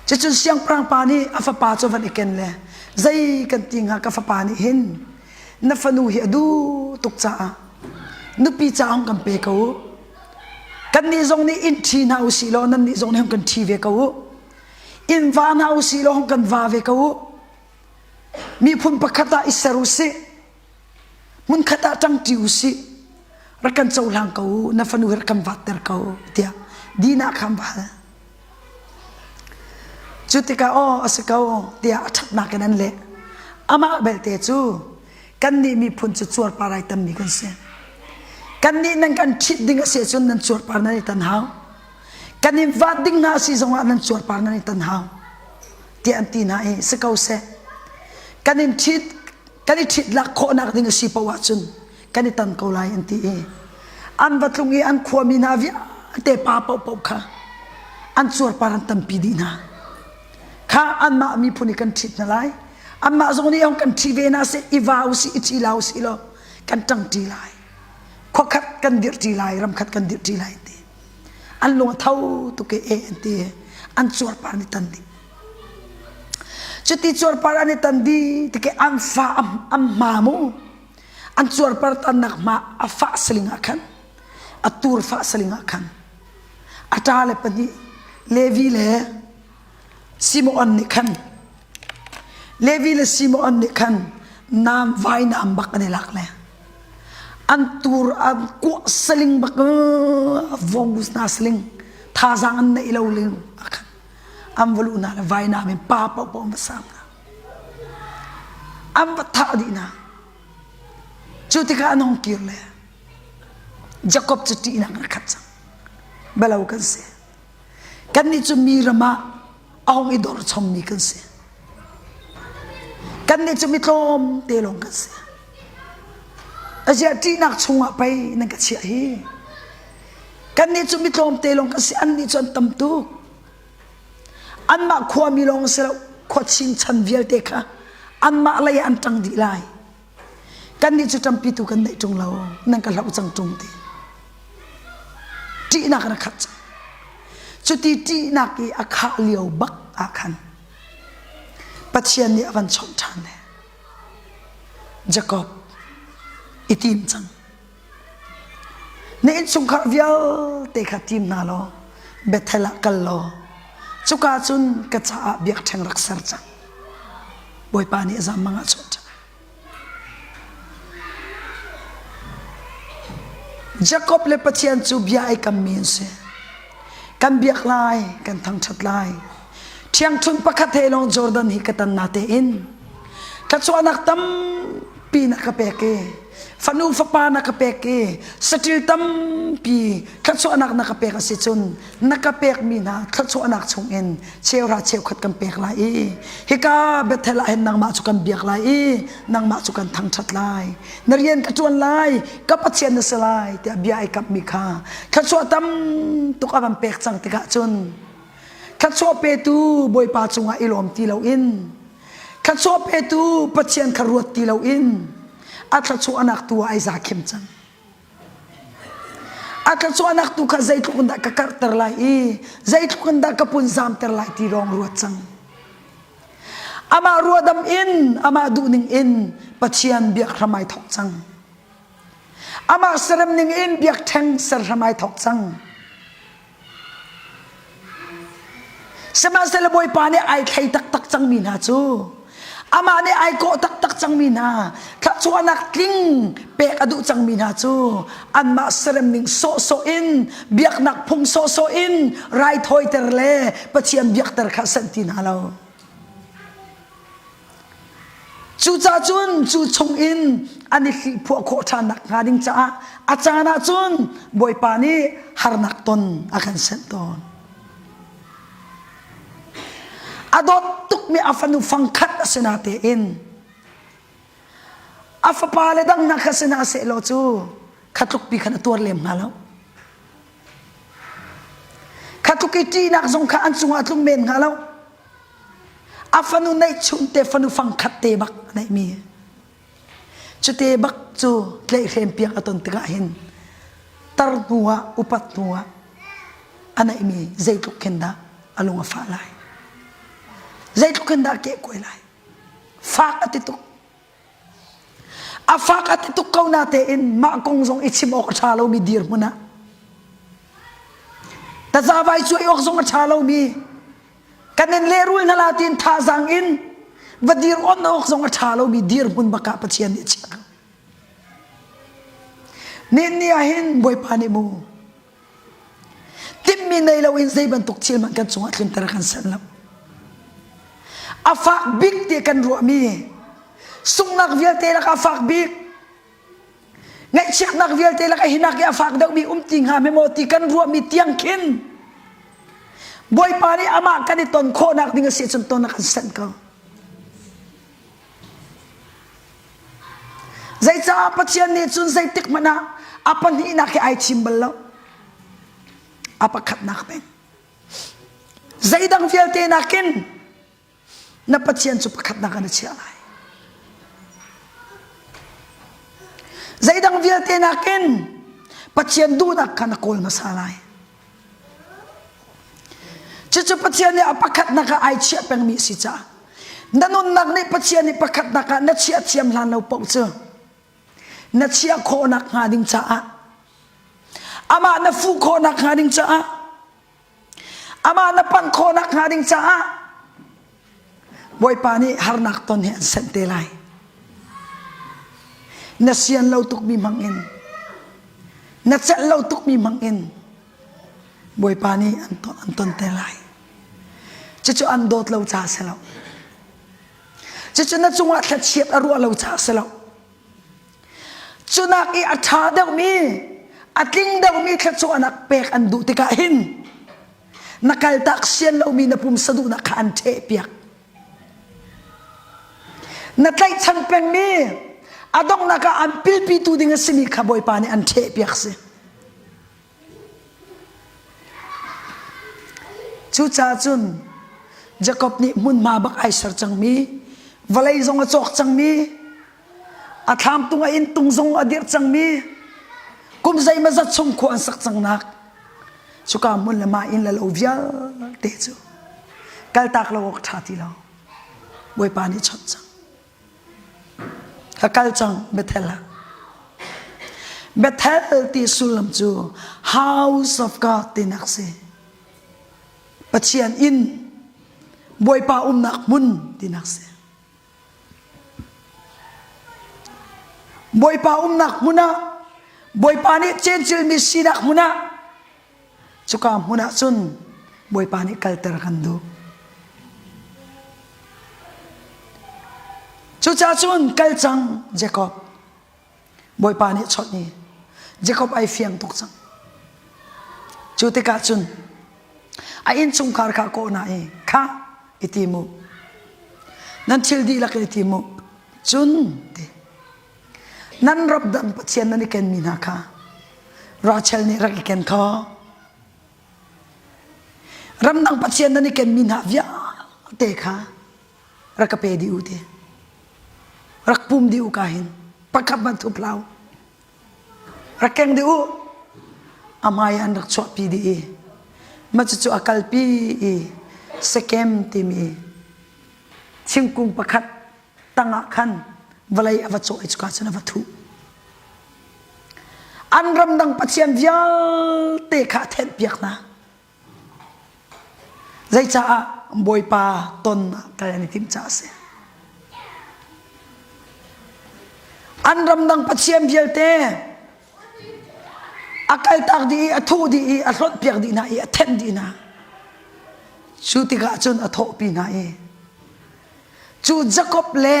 Cucun siangpahrang pa nih a fapa cu van i ken le zei kan ti hnga ka fapa nih hin na fanu hi a duh tuk caah nupi caah hung kan pe ko u. Kannih zong nih inn ṭhi hna u sih law nannih zong nih hung kan ṭhi ve ko u. Inn va hna u sih law hung kan va ve ko u. Miphun pakhat ah i ser u sih. Hmunkhat ah ṭangṭi u sih. Rak kan cohlang ko u, na fanu hi rak kan vatter ko tiah Dinah kha an va hal. Cu tikah aw a si ko tiah a ṭhatnak in an leh. Amah belte cu kannih miphun cu cuarpar ai tammi kan si. Kannih nan kan ṭhit ding a si ahcun nan cuarpar nan i tan hau. Kan in vat ding hna a si zongah nan cuarpar nan i tan hau tiah an ti hna i si ko seh. Kan in ṭhit kan i ṭhit lak khawhnak ding a si paoh ahcun kan i tan ko lai an ti i an va tlung i an khuami hna vialte pa paohpaoh kha an cuarpar an tampi dih hna. Kha anmah miphun i kan ṭhit hna lai. Anmah zong nih kan ṭhi ve hna seh, i va usih, i ṭhi la usih law kan ṭangṭi lai. Khuakhat kan dirhṭi lai, ramkhat kan dirhṭi lai an ti. An lung a tho tuk i e an ti. An cuarpar an i tan dih. Cuti cuarpar an i tan dih tikah an fa an hma mu. An cuarpar tannak hma a fah saling ah khan a tur fah saling ah khan a ṭale pahnih Levi le Simeon nih khan Levi le Simeon nih khan naam vainam bak an i lak le. An tur an kuah saling bak vongus na saling thazaang an neih lo ling akhan an va luh hna le vainam in pa paohpaoh an va sang hna. An va thah dih hna. Cu tikah an hung kir le Jakob cu ṭihnak in a khat cang. Belo kan si. Kannih cu mi ram ah a hung i dor chommi kan si. Kannih cu mi tlawm te lawng kan si. Aziah ṭihnak chungah pei nan ka chiah hi. Kannih cu mi tlawm te lawng kan si, annih cu an tam tuk. Anmah khuami lawng si lo, khua chingchan vialte kha anmah lei ah an ṭang dih lai. Kannih cu ṭampitu kan neih ṭung lo, nan ka hloh cang ṭung ti. Ṭihnak in a khat cang. Cuti ṭihnak i a khah lio bak ah khan Pathian nih a van chawnh ṭhan le Jakob i tim cang. Na innchungkhar vialte kha tim hna law Bethel ah kal law cuka cun ka caah biakṭheng rak ser cang. Bawipa nih a zammang ah chawnh cang. Jakob le Pathian cu bia ai kammi an si. Kan biak lai, kan thangṭhat lai. Ṭhiangṭhunh pakhat he lawng Jordan hi ka tan na tein thluachuahnak tampi na ka pek i fanu fapa na ka pek i saṭil tampi thluachuahnak na ka pek a si cun na ka pekmi hna thluachuahnak chungin cheuhra cheukhat kan pek lai i hika Bethel ah hin nangmah cu kan biak lai i nangmah cu kan thangṭhat lai na rian ka ṭuan lai ka Pathian na si lai tiah bia ai kammi kha thluachuah tam tuk a van pek cang tikah cun thluachuah petu Bawipa cungah i lawm ti loin thluachuah petu Pathian kha ruat ti loin a thluachuahnak tu ah ai za khim cang A thluachuahnak tu kha zeitluk in dah ka karhter lai i zeitluk in dah ka punzamter lai ti lawng ruat cang. Amah ruahdam in, amah duhning in Pathian biak hram ai thawk cang. Amah serem ning in biakṭheng ser hram ai thawk cang. Sihmanhsehlaw Bawipa nih ai thlei taktak cangmi hna cu amah nih ai kawh taktak cangmi hna thluachuahnak tling pek a duh cangmi hna cu anmah serem ning sawhsawh in biaknak phung sawhsawh in raithawiter le Pathian biakter kha sanh ti hna lo. Cucaah cun cu chungin an i hlihphuah khawh ṭhan nakhnga ding caah a caan ah cun Bawipa nih harnak ton a kan senh tawn. A dawt tukmi a fanu fangkhat a si natein a fapa le dang hna kha si hna sehlaw cu kha tlukpi khan a tuar lem hnga lo. Kha tluk i ṭihnak zong kha an cungah a tlung men hnga lo. A fanu neihchun te fanu fangkhat te bak a neihmi. Cute bak cu tlaihhrem piak a ton tikah hin tar hnu ah upat hnu ah a neihmi zeitluk khin dah a lung a fah lai. Zeitluk khin dah a kehkuai lai. Fak a ti tuk. A fak a ti tuk ko na tein mah kong zong i chim awk a ṭha lomi dirhmun ah tazavai cuai awk zong a ṭha lomi kan in lehrul hna la tiin thazaang in va dir on awk zong a ṭha lomi dirhmun bak ah Pathian nih a chiah ko. Nihin ni ah hin Bawipa nih mu timhmi nei loin zei bantuk thil hmanh kan cungah tlunter kan san lo. A fak bik ti kan ruahmi sunghnak vialte lakah a fak bik ngaihchiatnak vialte lakah hinak i a fak deuhmi um ti hnga hme maw ti kan ruahmi tiang khin Bawipa nih amah kan i ton khawhnak ding a si cun ton a kan sanh ko. Zeicah Pathian nih cun zeitik hmanh ah a pahnihnak hi ai thim bal lo. A pakhatnak peng. Zeidang vialte nakin na Pathian cu pakhatnak ah na chiah lai. Zeidang vialte nakin Pathian duhnak kha na kawl hmasa lai. Cucu Pathian nih a pakhatnak ah ai chiah pengmi a si caah na nunnak nih Pathian nih pakhatnak ah na chiah thiam hlan lo paoh cu na chiah khawhnak hnga ding caah amah na fuh khawhnak hnga ding caah Amah na panh khawhnak hnga ding caah Bawipa nih harnak ton hi an senh te lai. Na sian lo tukmi hmang in. Na celh lo tukmi hmang in Bawipa nih an ton, an ton te lai. Cucu an dawt lo caah si lo. Cucu na cungah thlachiat a ruah lo caah si lo. Cunak i a ṭha deuhmi, a tling deuhmi thluachuahnak pek an duh tikah hin na kaltak sian lomi na pumsa duhnak kha an ṭhehpiak. Na tlaihchan pengmi a donghnak ah an pilpitu ding a simi kha Bawipa nih an ṭhehpiak si. Cucaah cun Jakob nih hmunhma bak ai ser cangmi, vawlei zong a cawk cangmi, a thlam tung a inn tung zong a dirh cangmi, kum zeimawzat chung khua an sak cangnak, cuka hmun le mah inn le lo vialte cu kaltak lo awk ṭha ti lo. Bawipa nih chawnh cang. Ka kal cang Bethel ah. Bethel ti sullam cu House of God tinak si. Pathian inn, Bawipa umnak hmun tinak si. Bawipa umnak hmun ah, Bawipa nih cencilmi sinak hmun ah, Cuka hmun ah cun Bawipa nih kalter kan duh. Cucaah cun kal cang Jacob. Bawipa nih chawnh i Jacob ai fiang tuk cang. Cu tikah cun a innchungkhar kha kawh hna i kha i ti mu. Nan thil dihlak i ti mu. Cun ti. Nan ramdang pathian nan i kenmi hna kha Rachel nih rak i ken kho. Ramdang pathian nan i kenmi hna vialte kha rak ka pe dih u ti. Rak pum dih u ka hin. Pakhat hmanh thup hlah u. Rak keng dih u. A hmai an rak chuahpi dih i mah cucu a kalpi i Sekem timi thingkung pakhat tangah khan vawlei a va cawh i cuka cun a va thuh. An ramdang pathian vialte kha a thenhpiak hna. Zeicaah Bawipa ton ah kal an i timh caah a si. An ramdang pathian vialte a kaltak dih i a thuh dih i a hlonhpiak dih hna i a thenh dih hna. Cu tikah cun a thawhpi hna i Cu Jakob le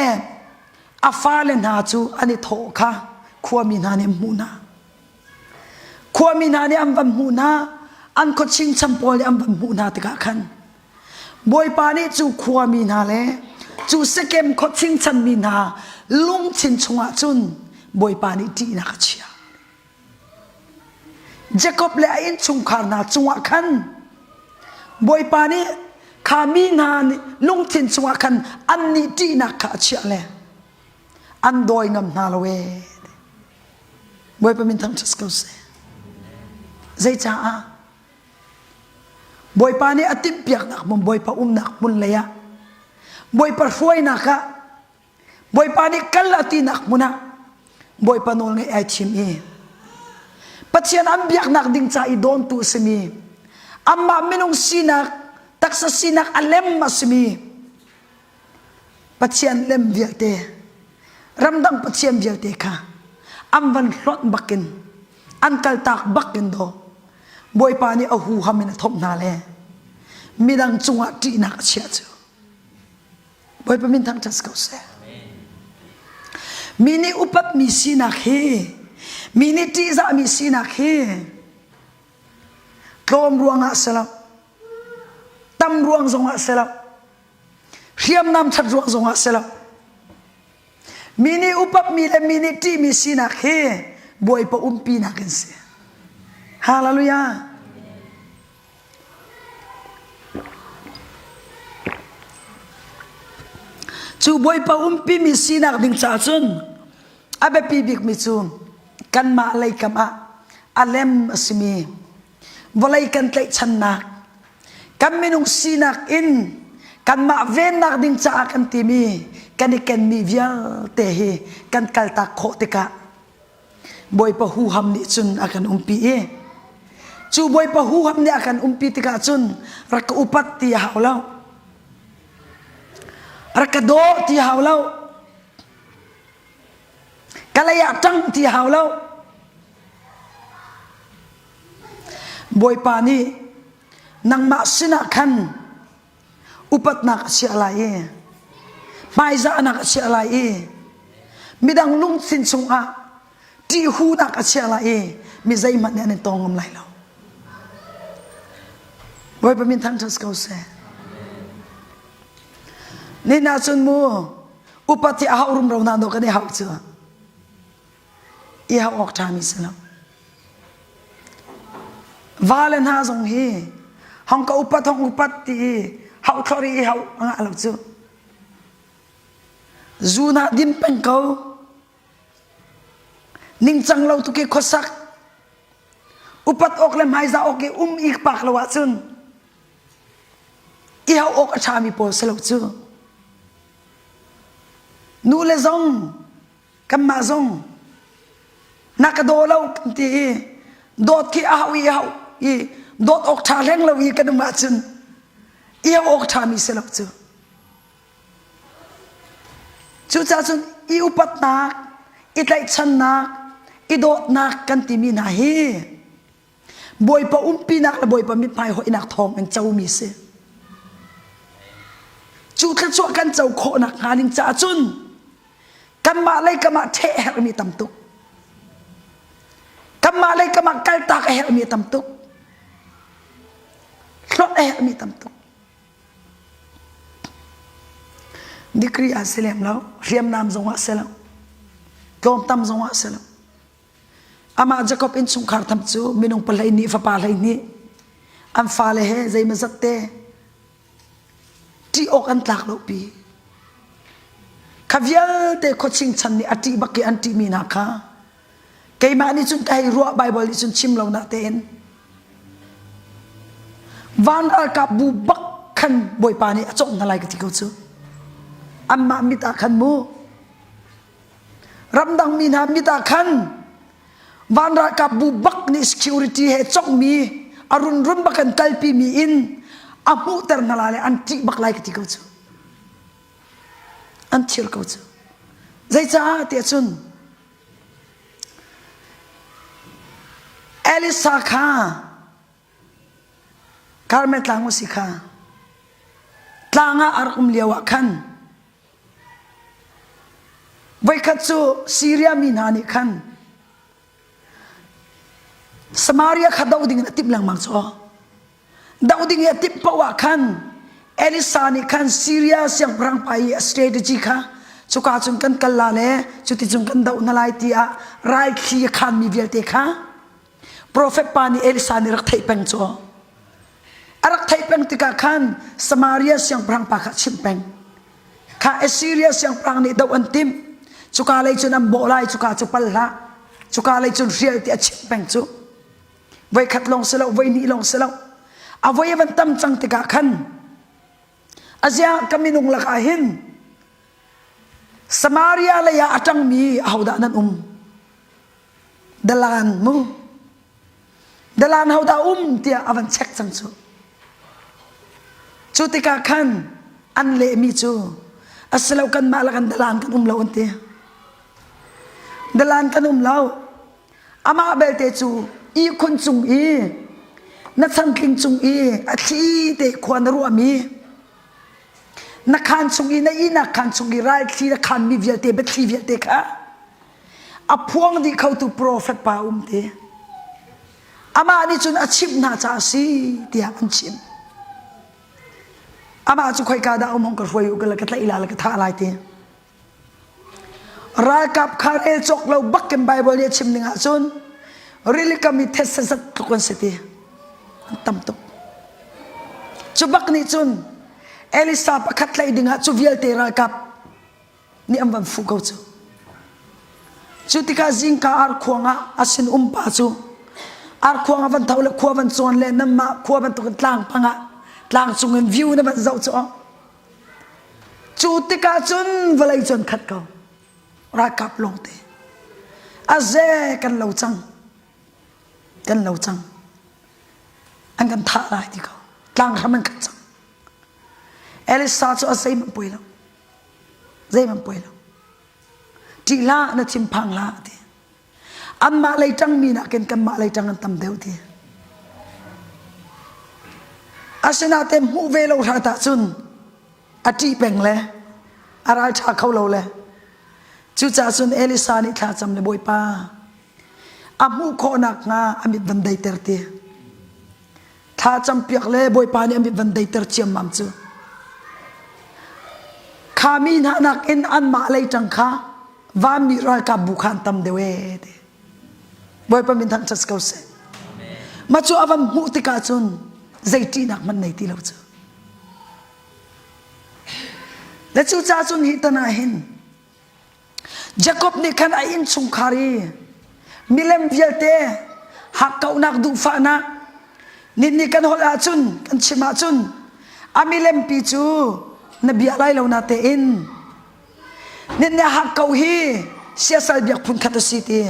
a fale hna cu an i thawh kha khuami hna nih an hmuh hna. Khuami hna nih an van hmuh hna, an khuachingcham pawl nih an van hmuh hna tikah khan Bawipa nih cu khuami hna le cu Sekem khuachingchanmi hna lungthin chungah cun Bawipa nih ṭihnak a chiah. Jakob le a innchungkhar hna cungah khan Bawipa nih kha mi hna lungthin chungah khan annih ṭihnak kha a chiah le an dawi ngam hna lo ee. Bawipa min thangṭhat ko seh. Zeicaah? Bawipa nih a timhpiaknak hmun Bawipa umnak hmun lei ah Bawipa hruainak ah Bawipa nih kal a tinak hmun ah Bawipa nawl ngaih ai thim i Pathian an biaknak ding ca i dawntu a simi amah minung sinak taksa sinak a lem a simi Pathian lem vialte ramdang Pathian vialte kha an van hlonh bakin an kaltak bakin daw Bawipa nih a huham in a thomh hna le midang cungah ṭihnak a chiah cu Bawipa min thangṭhat ko seh. Mi nih upatmi sinak hi, mi nih ṭihzahmi sinak hi tlawm ruangah si lo, tam ruang zongah si lo, hriamnam ṭhat ruang zongah si lo. Mi nih upatmi le mi nih ṭihmi sinak hi Bawipa umpinak in si. Hallelujah. Cu Bawipa umpimi sinak ding caah cun a biapi bikmi cu kanmah leikam ah a lem a simi vawlei kan tlaihchannak kan minung sinak in kanmah vennak ding caah kan timi kan i kenmi vialte hi kan kaltak khawh tikah Bawipa huham nih cun a kan umpi i cu Bawipa huham nih a kan umpi tikah cun rak ka upat ti a hau lo rak ka daw ti a hau lo ka lei ah ṭang ti a hau lo. Bawipa nih nangmah sinah khan upatnak a chiah lai i hmaizahnak a chiah lai i midang lungthin chungah ṭihhunak a chiah lai i mi zeihmanh nih an in tawng ngam lai lo. Bawipa min thangṭhat ko seh. Nihin ahcun mu upat hi a hauh rumro hna dawh kan i hauh cu. I hauh awk ṭhami si lo. Va le hna zong hi hong ka upat hong upat ti i hauh thlor i hauh a ngah lo cu. Zu hna din peng ko. Ningcang lo tuk i khuasak. Upat awk le hmaizah awk i um ik pak lo ahcun i hauh awk a ṭhami pawl si lo cu. Nu le zong kanmah zong na ka daw lo kan ti i dawt khi a hauh i a hauh i dawt awk ṭha hleng lo i kan um ahcun i hauh awk ṭhami si lo cu. Cucaah cun i upatnak, i tlaihchannak, i dawtnak kan timi hna hi Bawipa umpinak le Bawipa mithmai hoihnak thawng in comi si. Cu thluachuah kan co khawhnak hnga ding caah cun kanmah lei kamah ṭheh a herhmi tam tuk. Kanmah lei kamah kaltak a herhmi tam tuk. Hlawt a herhmi tam tuk. Degree ah si lem lo, hriamnam zong ah si lo, tlawmtam zong ah si lo. Amah Jakob innchungkhar tham cu minung pahleihnih fapa 12 an fale he zeimawzat te ṭih awk an tlak lo pi. Kha vialte khuaching chan nih a ṭih bak i an ṭihmi hna kha keimah nih cun ka hei ruah Baibal nih cun chim lo na tein van ralkap bu bak khan Bawipa nih a cawngh hna lai ka ti ko cu. Anmah mit ah khan mu Ramdang mi hna mit ah khan van ralkap bu bak nih security he cawkmi a runrun bak an kalpi mi in a hmuhter hna lai le an ṭih bak lai ka ti ko cu. An thir ko cu. Zeicah tiah cun Elisa kha Karmel tlang u si kha tlang ah a rak um lio ah khan Voikhat cu Siria mi hna nih khan Samaria kha doh dingin a timh lengmang cu. Doh ding i a timh paoh ah khan Elisa nih khan Siria siangpahrang pa i a strategy kha cuka cun kan kal la le cuticun kan doh hna lai tiah raithli a khanmi vialte kha profet pa nih Elisa nih rak theih peng cu. A rak theih peng tikah khan Samaria siangpahrang pa kha a chimh peng. Kha Assyria siangpahrang nih doh an timh. Cuka lei cun an bawh lai, cuka cu pal hlah. Cuka lei cun hrial ti a chimh peng cu. Voikhat lawng si lo, voihnih lawng si lo. A voi a van tam cang tikah khan aziah ka minung lakah hin Samaria lei ah a ṭangmi ahodah nan um? Dalan mu. Dalan hodah um tiah a van check cang cu. Cu tikah khan an lehmi cu asilo kanmah le kan dalan kan um lo an ti. Dalan kan um lo. Amah belte cu ihkhun cung i na chantling cung i a thli te khua na ruahmi na khaan chung i na ihnak khaan chung i ralthli na khaanmi vialte biathli vialte kha a phuang dih khotu profet pa um ti amah nih cun a chimh hna caah a si tiah an chimh amah cu khoika dah um hong ka hruai u ka ka tlaih la le ka thah lai ti ralkap kha rel cawk lo bakin Bible nih a chim ning ahcun rilikam i thetse zat tluk an si ti an tam tuk cu bak nih cun Elisa pakhat tlaih dingah cu vialte ralkap nih an van fuh ko cu. Cu tikah zingka arkhuang ah a sin um pa cu arkhuang a van tho le khua van cawn le nanmah khua bantukin tlang pang ah tlang cung in view na van zoh cu cu tikah cun vawlei cun khat ko ralkap lawngte a ze kan lo cang kan lo cang an kan thah lai ti ko tlang hram an khat cang Elisa cu a zeihmanh poi lo Zeihmanh poi lo. Ṭih hlah, na thinphang hlah ti. Anmah lei ṭangmi nakin kanmah lei ṭang an tam deuh ti. Asinain hmuh ve lo hrat ahcun a ṭih peng le a ralṭha kho lo le cucaah cun Elisa nih thlacam le Bawipa a hmuh khawh nakhnga a mit van deiter ti. Thlacam piak le Bawipa nih a mit van deiter ciammam cu. Kha mi hna nakin anmah lei ṭang kha vanmi ralkap bu kha an tam deuh ee ti. Bawipa min thangṭhat ko seh. Mah cu a van hmuh tikah cun zei ṭihnak hmanh nei ti lo cu. Le cucaah cun hi tan ah hin Jakob nih khan a innchungkhar i milem vialte hakkauhnak duhfahnak nit nih kan holh ahcun kan chim ahcun a milempi cu na bia lai lo na tein Nit nih hakkauh hi siasal biak phunkhat a si ti.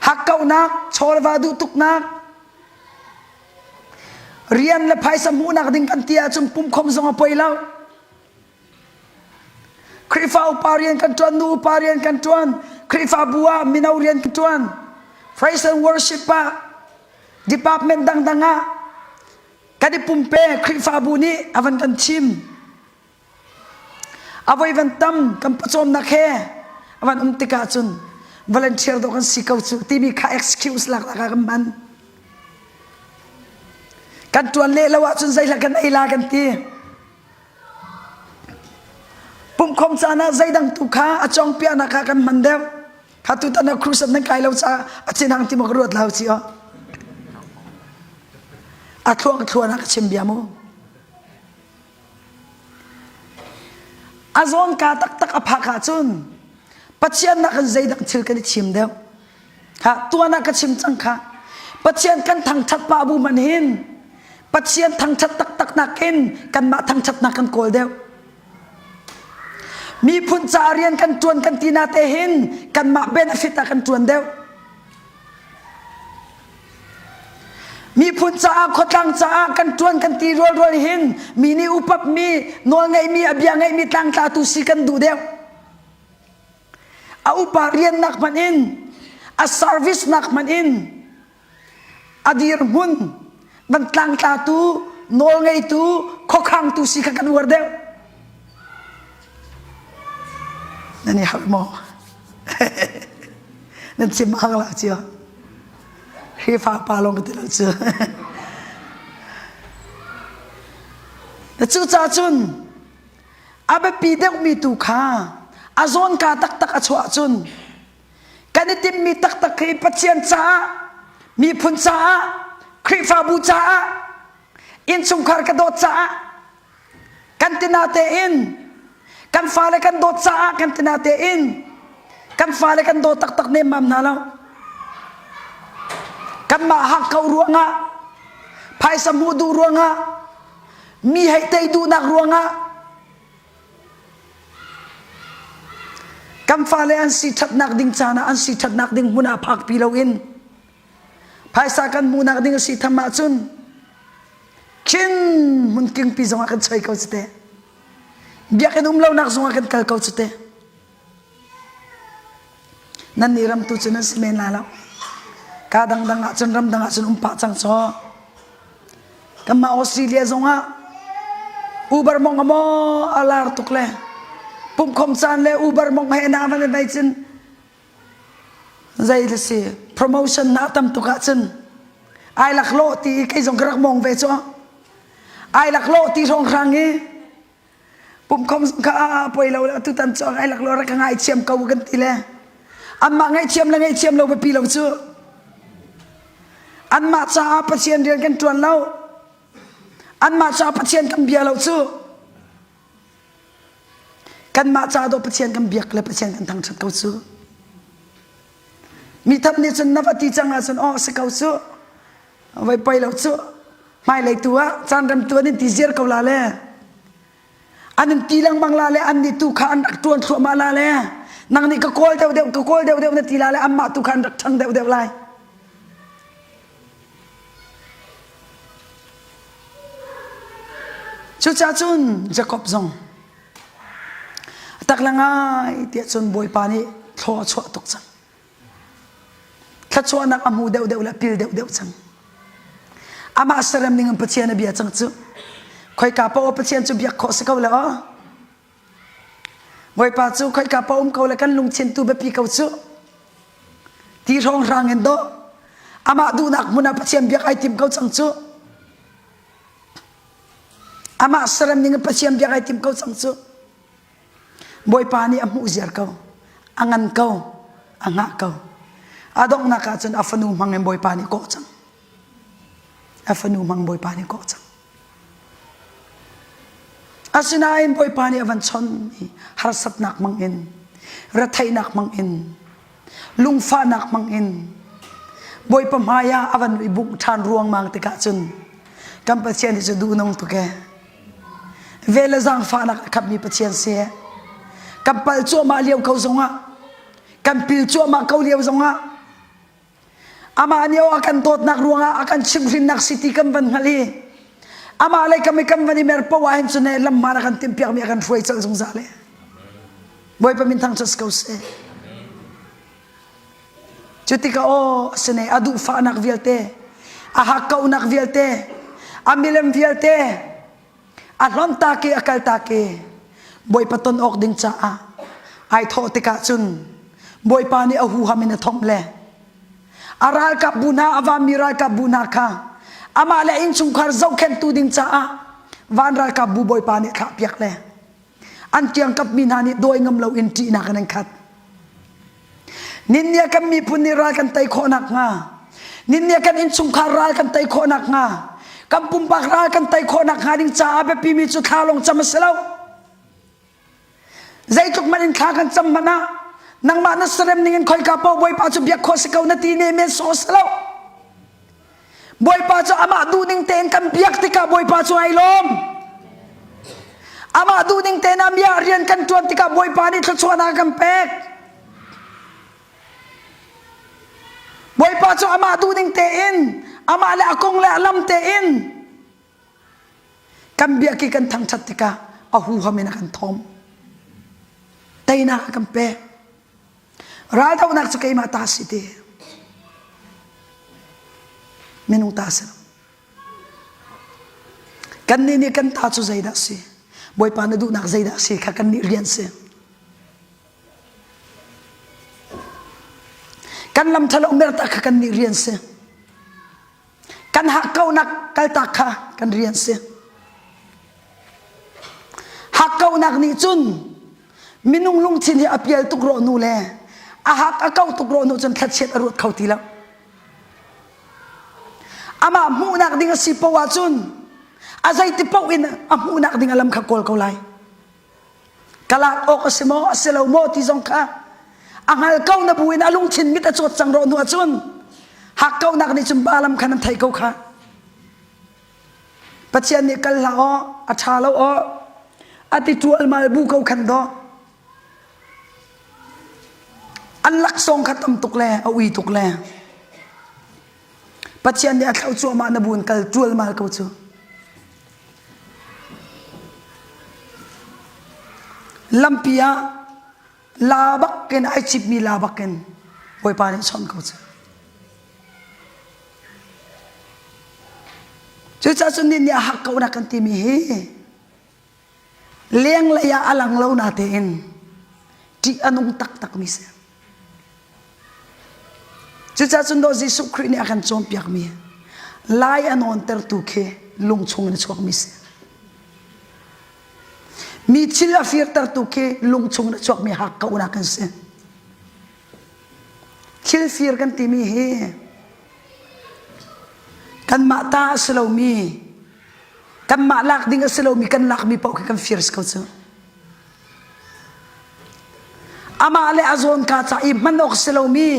Hakkauhnak, chawlva duh tuknak, rian le phaisa hmuhnak ding kan ti ahcun pumkhom zong a poi lo. Khrihfa upa rian kan ṭuan, nu upa rian kan ṭuan, Khrihfabu ah mino rian kan ṭuan, praise and worship ah, department dangdang ah kan i pumpe Khrihfabu nih a van kan thim. A voi van tam kan pawcawmnak he a van um tikah cun volunteer dawh kan si ko cu timi kha excuse lak lak ah kan hman. Kan tuan leh lo ahcun zeihlah kan ei la kan ti. Pumkhom caan ah zeidang tu kha a cawngpiahnak kha kan hman deuh. Kha tutan ah crusade nan kai lo caah a cinhang ti maw ka ruat lau ci oh. A thluang thluan ah ka chim bia mu. A zawnka taktak a phak ahcun Pathian nakin zeidang thil kan i thim deuh. Ha, tuan ah ka chim cang kha. Pathian kan thangṭhat pah bu hmanh hin Pathian thangṭhat taktak nakin kanmah thangṭhatnak kan kawl deuh. Miphun caah rian kan ṭuan kan ti na te hin kanmah benefit ah kan ṭuan deuh. Miphun caah khuatlang caah kan ṭuan kan ti rualrual hin mi nih upatmi nawlngeihmi a bia ngeihmi tlangtlatu si kan duh deuh. A upa riannak hmanh in a service nak hmanh in a dirhmun van tlangtlatu nawlngeitu khuakhangtu si kha kan uar deuh. Nan i harh maw? Nan chim hang la cio. Hrifa pa lawng ka ti lo cu. Na cucaah cun a biapi deuhmi tu kha a zawnka taktak a chuah cun kan i timhmi taktak hi Pathian caah miphun caah Khrihfabu caah innchungkhar ka dawt caah kan tina tein kan fale kan dawt caah kan tina tein kan fale kan dawt taktak nemmam hna lo kanmah hak ko ruangah phaisa hmuh duh ruangah mi hei tei duhnak ruangah kan fale an si ṭhatnak ding caan ah an si ṭhatnak ding hmun ah phakpi loin phaisa kan hmuhnak ding a si tham ahcun khin hmun kingpi zongah kan choi ko cu te biakinn um lonak zongah kan kal ko cu te nan nih ram tu cu nan si men la lo ka dangdang ah cun ram dang ah cun um pah cang chaw kanmah Australia zongah Uber mong amaw a lar tuk le pumkhom caan le Uber mong he na van vai cun zei le si promotion na tam tuk ahcun ai laklawh ti i kei zong ka rak mong ve cu ai laklawh ti hrawnghrang i pumkhom zong kha a poi lo le tutan cu ai laklawh rak ka ngaithiam ko kan ti le anmah ngaihthiam le ngaihthiam lo biapi lo cu anmah caah Pathian rian kan ṭuan lo anmah caah Pathian kan bia lo cu Kanmah ca dawh Pathian kan biak le Pathian kan thangṭhat ko cu. Mi thap nih cun na va ti cang ahcun aw si ko cu. Voi poi lo cu. Hmailei tu ah caan rem tu an in ti ziar ko la le. An in ti lengmang la le an nih tu kha an rak ṭuan thluahmah la le. Nang nih ka kawl deuh deuh ka kawl deuh deuh na ti la le anmah tu kha an rak ṭhang deuh deuh lai. Cucaah cun Jakob zong a tak le ngai tiah cun Bawipa nih thlaw a chuah tuk cang. Thluachuahnak a hmu deuhdeuh le a pil deuhdeuh cang. Amah serem ning in Pathian a bia cang cu. Khoika paoh Pathian cu biak khawh si ko le aw. Bawipa cu khoika paoh um ko le kan lungthin tu biapi ko cu. Ti hrawnghrang in dawh. Amah duhnak hmun ah Pathian biak ai tim ko cang cu. Amah serem ning in Pathian biak ai tim ko cang cu. Bawipa nih a hmuh ziar ko. A ngan ko. A ngah ko. A donghnak ah cun a fanu hmang in Bawipa nih kawh cang. A fanu hmang Bawipa nih kawh cang. Asinain Bawipa nih a van chon i harsatnak hmang in, retheihnak hmang in, lungfahnak hmang in Bawipa hmai ah a van i bungh ṭhan ruangmang tikah cun kan Pathian hi cu duhnung tuk ee. Vel le zaangfahnak a khatmi Pathian si ee. Kan palh cuahmah lio ko zongah, kan pil cuahmah ko lio zongah, Amah nih a kan dawtnak ruangah a kan chimhhrinnak si ti kan van hngalh i amah lei kam i kan van i mer poah ah hin cun lam hmaan a kan timhpiakmi a kan hruai colh zungzal e. Bawipa min thangṭhat si ko seh. Cu tikah aw a si ne a duhfahnak vialte, a hakkauhnak vialte, a milem vialte, a hlontak i a kaltak i Bawipa ton awk ding caah ai thawh tikah cun Bawipa nih a huham in a thomh le a ralkap bu hna a vanmi ralkap bu hna kha amah le innchungkhar zohkhenhtu ding caah van ralkap bu Bawipa nih thlahpiak le an kiangkap mi hna nih dawi ngam loin ṭihnak in an khat. Ninnia kan miphun nih ral kan tei khawh nakhnga, ninnia kan innchungkhar ral kan tei khawh nakhnga, kan pumpak ral kan tei khawh nakhnga ding caah biapimi cu thla lawng cam a si lo. Zeitluk hmanh in thla kan cam hmanh ah nangmah na serem ning in khoika paoh Bawipa cu biak khawh si ko na ti ne men sawh a si lo. Bawipa cu amah duhning tein kan biak tikah Bawipa cu ai lawm. Amah duhning tein a miah rian kan ṭuan tikah Bawipa nih thluachuahnak a kan pek. Bawipa cu amah duhning tein, amah le a kong le a lam tein kan biak i kan thangṭhat tikah a huham in a kan thawm. Teinak a kan pek. Raldohnak cu keimah ta si ti. Minung ta si lo. Kannih nih kan ta cu zeidah si? Bawipa na duhnak zeidah si kha kannih rian si. Kan lam ṭhalo mertak kha kannih rian si. Kan hakkauhnak kaltak kha kan rian si. Hakkauhnak nih cun minung lungthin hi a pial tuk rawh nu le a hak a kau tuk rawh nu cun thlachiat a ruat kho ti lo. Amah hmuhnak ding a si poah ahcun a zeiti paoh in a hmuhnak ding a lam kha kawl ko lai. Ka lak awk a si maw a si lo maw ti zong kha a hngal ko na bu in a lungthin mit a cawt cang rawh hnu ahcun hakkauhnak nih cun Balaam khan an thei ko kha. Pathian nih kal hlah aw a ṭha lo aw a ti ṭualmal bu ko khan dawh an laksawng kha tam tuk le a ui tuk le Pathian nih a thlauh cuahmah na bu in kal ṭualmal ko cu. Lampi ah la bak in ai cipmi la bak in Bawipa nih chawnh ko cu. Cucaah cun nih nih a hak ko na kan timi hi lenglei ah a lang lo na tein ṭih a nung taktakmi si. Cucaah cun dawh Jesuh Khrih nih a kan cawnpiakmi lai a nawntertu khi lungchung in a chuakmi si. Mi thil a firtertu khi lungchung in a chuakmi hakkauhnak an si. Thil fir kan timi hi kanmah ta a si lomi kanmah lak ding a si lomi kan lakmi paoh khi kan fir si ko cu. Amah le a zawnka ca i hman awk si lomi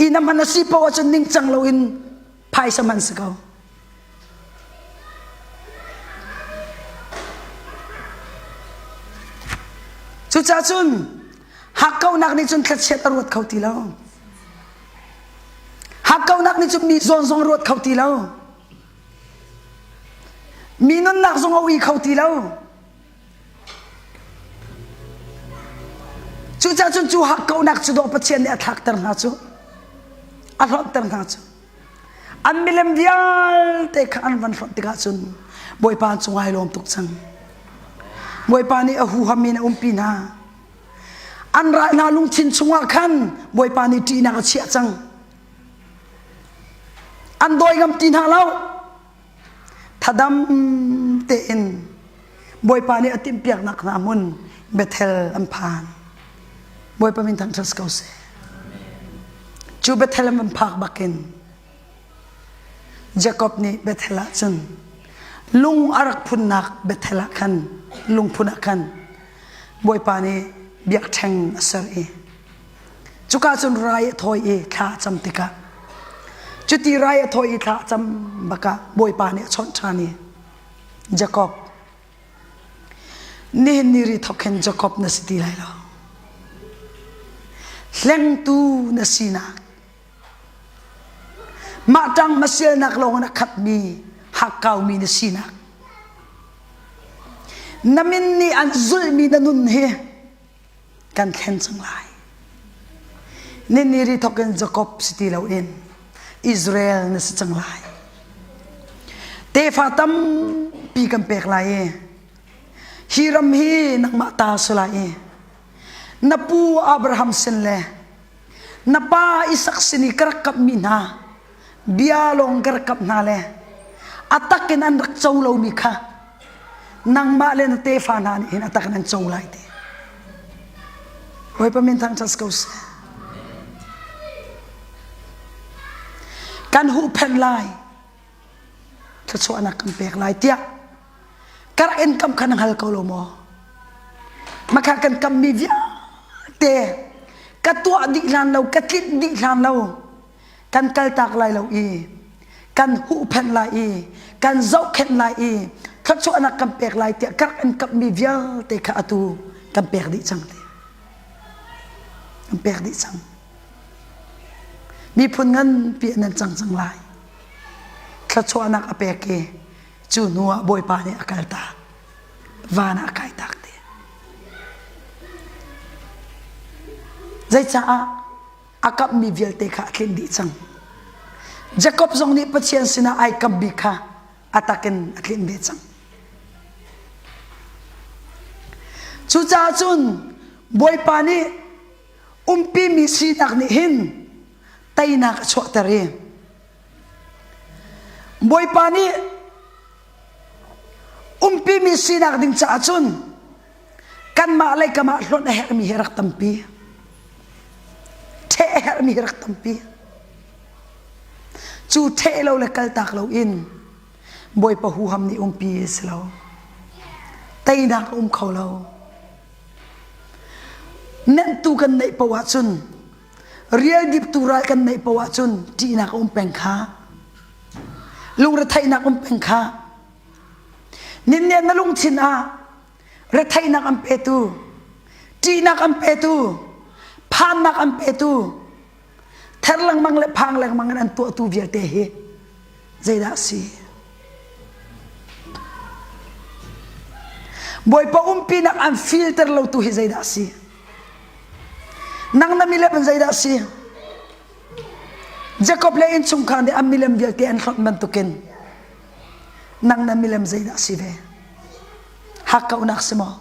inn a hman a si paoh ahcun ningcang loin phaisa hman si ko. Cucaah cun hakkauhnak nih cun thlachiat a ruat kho ti lo. Hakkauhnak nih cun mi zawn zong a ruat kho ti lo. Mi nunnak zong a ui kho ti lo. Cucaah cun cu hakkauhnak cu dawh Pathian nih a thlakter hna cu. A hlonhter hna cu. An milem vialte kha an van hlonh tikah cun Bawipa cu ai lawm tuk cang. Bawipa nih a huham in a umpi hna. An ral hna lungthin chungah khan Bawipa nih ṭihnak a chiah cang. An dawi ngam ti hna lo. Thadam tein Bawipa nih a timhpiaknak hna hmun Bethel an phan. Bawipa min thangṭhat ko seh. Cu Bethel an van phak bakin Jakob nih Bethel ah cun lung a rak phunnak Bethel ah khan lungphun ah khan Bawipa nih biakṭheng a ser i cuka cun rai a thawi i thla a cam tikah cuti rai a thawi i thla a cam bakah Bawipa nih a chawnh ṭhan i Jakob Nihin ni ri thawk hin Jakob na si ti lai lo. Hlengtu na sinak mah ṭang masialnak lawng in a khatmi hakkaumi na sinak na min nih an zulhmi na nun hi kan thlen cang lai. Ninni ri thawk in Jakob si ti loin Israel na si cang lai. Tefa tampi kan pek lai i hi ram hi nangmah ta si lai i na pu Abraham sin le na pa Isak sin i ka rak kamhmi hna bia lawng ka rak kamh hna le a tak in an rak co lomi kha nangmah le na tefa hna nih hin a tak in an co lai ti Bawipa min thangṭhat ko seh kan huhphenh lai thluachuahnak kan pek lai tiah ka rak in kam kha na hngal ko lo maw makha kan kammi vialte ka tuah dih hlan lo ka tlinh dih hlan lo kan kaltak lai lo i kan huhphenh lai i kan zohkhenh lai i thluachuahnak kan pek lai tiah ka rak in kamhmi vialte kha atu kan pek dih cang ti kan pek dih cang miphun nganpi nan cang cang lai thluachuahnak a pek i cu hnu ah Bawipa nih a kaltak van ah a kai tak ti zeicaah a kamhmi vialte kha a tlinh dih cang. Jakob zong nih Pathian sinah ai kammi kha a takin a tlinh ve cang. Cucaah cun Bawipa nih umpimi sinak nih hin teinak a chuahter i Bawipa nih umpimi sinak ding caah cun kanmah lei kam ah hlonh a herhmi hi rak tampi ṭheh a herhmi hi rak tampi cu ṭheh lo le kaltak lo in Bawipa huham nih umpi a si lo teinak a um kho lo nenhtu kan neih paoh ahcun rial diptu ral kan neih paoh ahcun ṭihnak a um peng kha lungretheihnak um peng kha Ninnian na lungthin ah retheihnak an petu, ṭihnak an petu, phannak an petu, ther lengmang le phang lengmang in an tuahtu vialte hi zeidah a si? Bawipa umpinak an filter lotu hi zeidah a si? Nang na milem zeidah a si? Jacob le innchungkhar nih an milem vialte an hlonh bantukin Nang na milem zeidah si ve? Hakkauhnak si maw?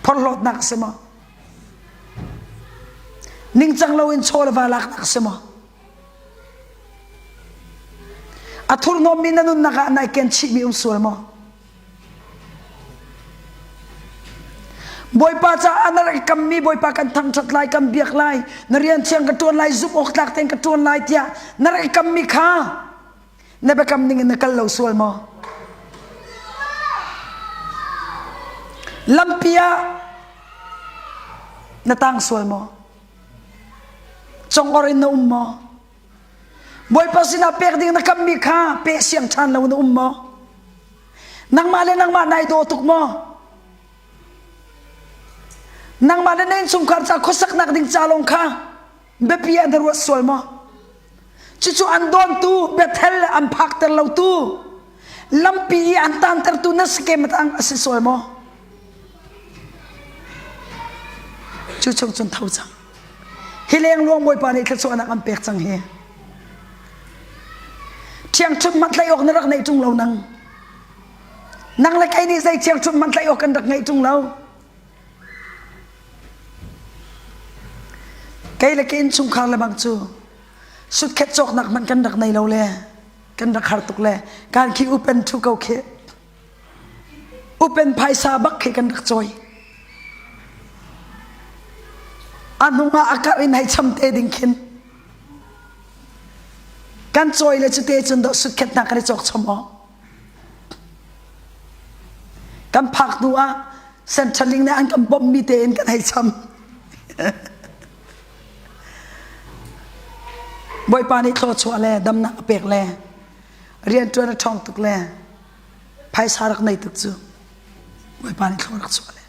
Phorhlawtnak si maw? Ningcang loin chaw le va laknak si maw? A thurhnawmmi na nunnak ah nai ken chihmi um sual maw? Bawipa caah na rak kammi Bawipa kan thangṭhat lai, kan biak lai, na rian thiang ka ṭuan lai, zumh awk tlak tein ka ṭuan lai tiah na rak kammi kha na biakam ning in na kal lo sual maw? Lampi ah na tang sual maw? Congor in na um maw? Bawipa sinah pek ding na kammi kha pe siang ṭhan lo na um maw? Nangmah le nangmah nai daw tuk maw? Nangmah le na innchungkhar ca khuasaknak ding ca lawng kha biapi ah na ruat sual maw? Cucu an dawntu Bethel an phakter lotu lampi i an tantertu na si ke matang a si sual maw? Cu chung cun tho cang. Hi leng luang Bawipa nih thluachuahnak an pek cang hi. Ṭhiangṭhunh hmanh tlaih awk na rak neih ṭung lo nang. Nang le kei nih zei ṭhiangṭhunh hmanh tlaih awk kan rak ngeih ṭung lo. Kei le ka innchungkhar le bang cu sutkhet cawknak hmanh kan rak nei lo le kan rak har tuk le kan khi upen ṭhu ko khi. Upen phaisa bak khi kan rak cawi. A hnung ah a karh in hei cham te ding khin. Kan cawi le cute cun dawh sutkhet hna kan i cawk chom aw. Kan phak hnu ah Central nih an kan bawmhmi tein kan hei cham. Bawipa nih thluachuah le damnak a pek le rianṭuan a ṭhawng tuk le phaisa rak nei tuk cu Bawipa nih thlua rak chuah le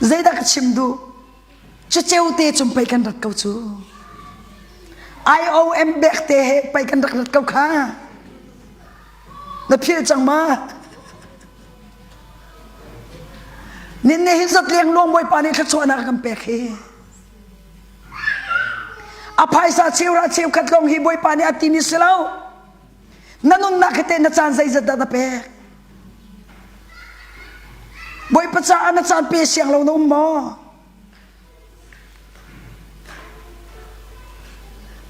zeidah ka chim duh Cuceu te cung pei kan rat ko cu. IOM bek te he pei kan rak rat ko kha. Na philh cang ma? Nin ne hi zat leng luang bawipa nih thluachuahnak a kan pek hi. A phaisa cheura cheukhat lawng hi bawipa nih a timi si lo. Na nunnak hi te na caan zeizat dah na pek? Bawipa caah na caan pe siang lo na um maw?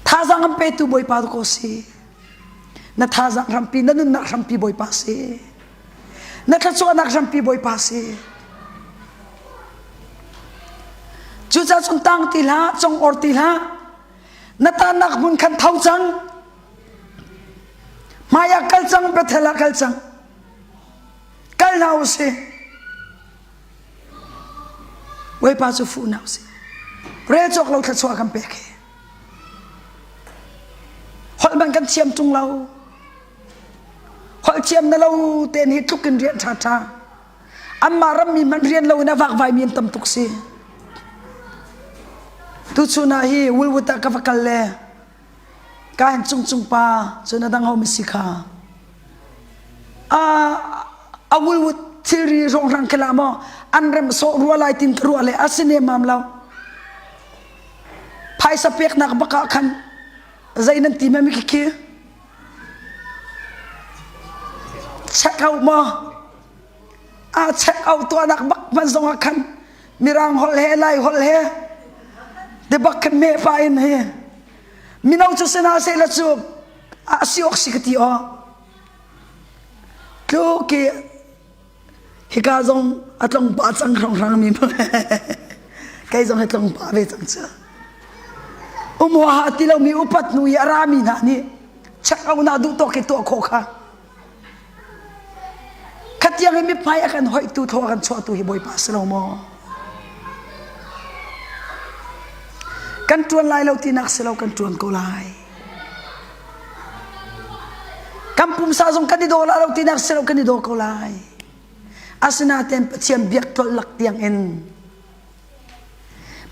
Thazaang an petu Bawipa ko si. Na thazaang hrampi, na nunnak hrampi Bawipa si. Na thluachuahnak hrampi Bawipa si. Cucaah cun tang ti hlah, cong or ti hlah. Na tannak hmun khan tho cang. Hmai ah kal cang, Bethel ah kal cang. Kal hna u sih. Bawipa cu fuh hna u sih. Rel cawk lo thluachuah kan pek hi. Holh man kan thiam tung lo. Holh thiam na lo ten hi tluk in rian ṭha ṭha. Anmah rammi hmanh rian lo in a vakvai mi an tam tuk si. Tuchun ah hi Woolworth ah ka va kal le Ka hin cungcung pa cun a dang homi si kha. A a wulwut thilri rongrang khi la maw an rem sawh rua lai tin ka ruah le a si nemam lo. Phaisa peknak bak ah khan zei nan ti mami khi khi check out maw a check out tuahnak bak hman zong ah khan mirang holh he lai holh he te bak khan me pa in hi mino cu sina se la cu a si ok si ka ti aw tluk i hika zong a tlong pa cang hrang hrang mi kei zong hi tlong pa ve cang cu um huaha ti lomi upat hnu i a rami hna nih check out na duh tawk i tuah khawh kha Khatiang i mithmai a kan hoihtu thaw a kan chuahtu hi Bawipa si lo maw? Kan ṭuan lai lo tinak si lo kan ṭuan ko lai. Kan pumsa zong kan i daw la lo tinak si lo kan i daw ko lai. Asinain Pathian biak tlolh lak tiang in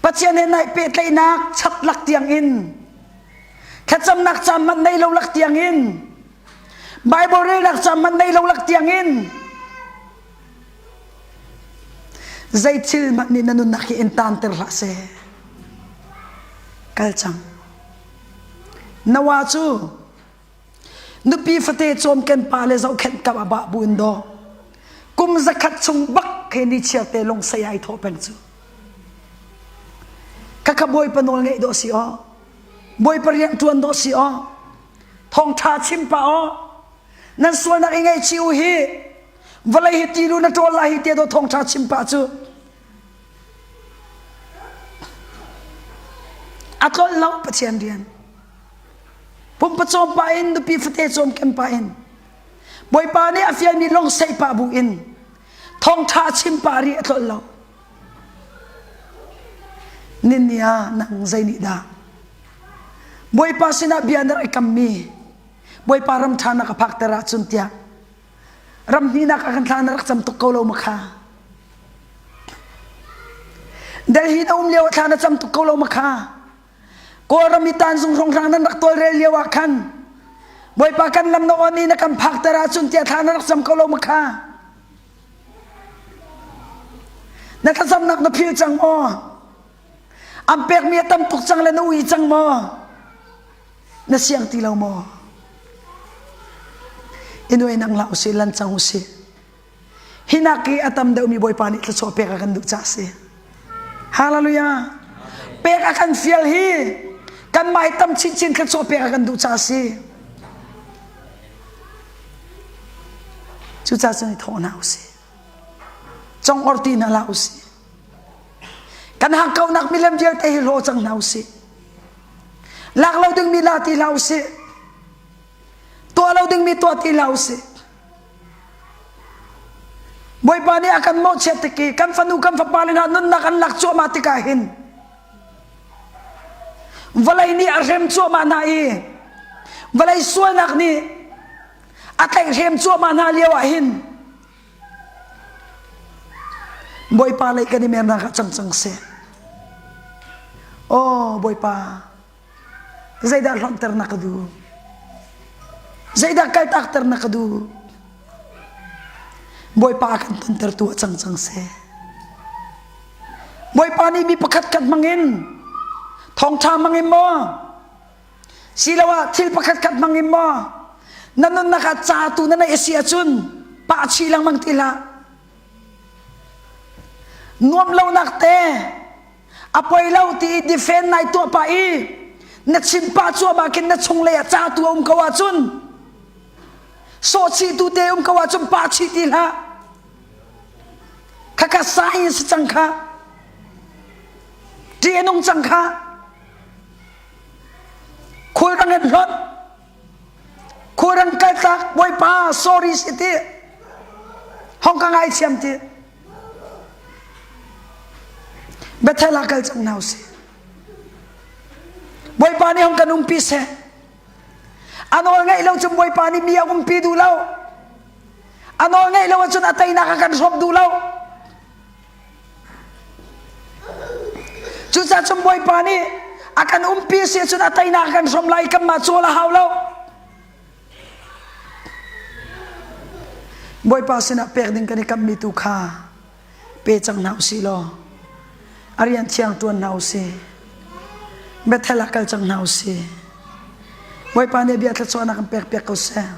Pathian he naih pehtlaihnak chap lak tiang in thlacamnak caan hmanh nei lo lak tiang in Bible relnak ca hmanh nei lo lak tiang in zei thil hmanh nih na nunnak hi in taanter hlah seh. Kal cang. Noah cu nupi fate cawmken pa le zohkhenh kam a bah bu in daw kum zakhat chung bak he ni chiar te lung sei ai thawh peng cu. Khakha bawipa nawl ngeih dawh si aw. Bawipa rian ṭuan dawh si aw. Thawngṭha chim pah aw. Nan sualnak i ngaihchih u hi. Vawlei hi tilu na ṭawl lai hi te daw thawngṭha chim pah cu. A tlolh lo Pathian rian. Pumpa cawm pah in nupi fate cawm kem pah in Bawipa nih a fialmi lawng seih pah bu in thawngṭha chim pah ri a tlolh lo. Ninni ah nang zei nih dah Bawipa sinah bia na rak i kammi Bawipa ram ṭha na ka phakter ahcun tiah ram hnihnak ah kan thla na rak cam tuk ko lo ma kha Delhi na um lio ah thla na cam tuk ko lo ma kha Kawlram i tanzung hrawnghrang nan rak tawlrel lio ah khan Bawipa kan lam na on i na kan phakter ahcun tiah thla na rak cam ko lo ma kha Na thlacamnak na phil cang maw? An pekmi a tam tuk cang le na ui cang maw? Na siang ti lo maw? I nuai nang hlah usih, lan cang usih. Hinak i a tam deuhmi Bawipa nih thluachuah pek a kan duh caah a si. Hallelujah. Pek a kan fial hi kanmah hi tam chinchin thluachuah pek a kan duh caah a si. Cucaah cun i thawh hna usih. Congor ti hna hlah usih. Kan hakkauhnak milem vialte hi hlaw cang hna usih. Lak lo dingmi la ti hlah usih. Tuah lo dingmi tuah ti hlah usih. Bawipa nih a kan mawhchiat tik i kan fanu kan fapa le hna nunnak an lak cuahmah tikah hin vawlei nih a hrem cuahmah hna i vawlei sualnak nih a tlaihhrem cuahmah hna lio ah hin Bawipa lei kan i mernak ah cang cang seh. Aw Bawipa, zeidah hlonhter na ka duh? Zeidah kaltakter na ka duh? Bawipa a kan tontertu ah cang cang seh. Bawipa nih mi pakhat khat hmangin thawngṭha hmangin maw Siloah thil pakhat khat hmang in maw na nunnak ah ca tu na neih a si ahcun pah chih lengmang ti hlah. Nuam lonak te a poi lo ti i defend nai tuah pah i na chim pah cuahmah khin na chunglei ah ca tu a um ko ahcun sawhchih tu te um ko ahcun pah chih ti hlah. Khakha sai si cang kha. Ṭih a nung cang kha. Khulrang in hlonh. Khulrang kaltak Bawipa sorry si ti. Hong ka ngaithiam ti. Bethel ah kal cang hna usih. Bawipa nih hong kan umpi seh. A nawl ngaih lo cun Bawipa nih mi a umpi duh lo. A nawl ngaih lo ahcun a teinak a kan hrawm duh lo. Cucaah cun Bawipa nih a kan umpi si ahcun a teinak a kan hrawm lai kanmah cawl a hau lo. Bawipa sinah pek ding kan i kammi tu kha pe cang hna usih law a rian thiang ṭuan hna usih. Bethel ah kal cang hna usih. Bawipa nih bia thluachuahnak kan pek piak ko seh.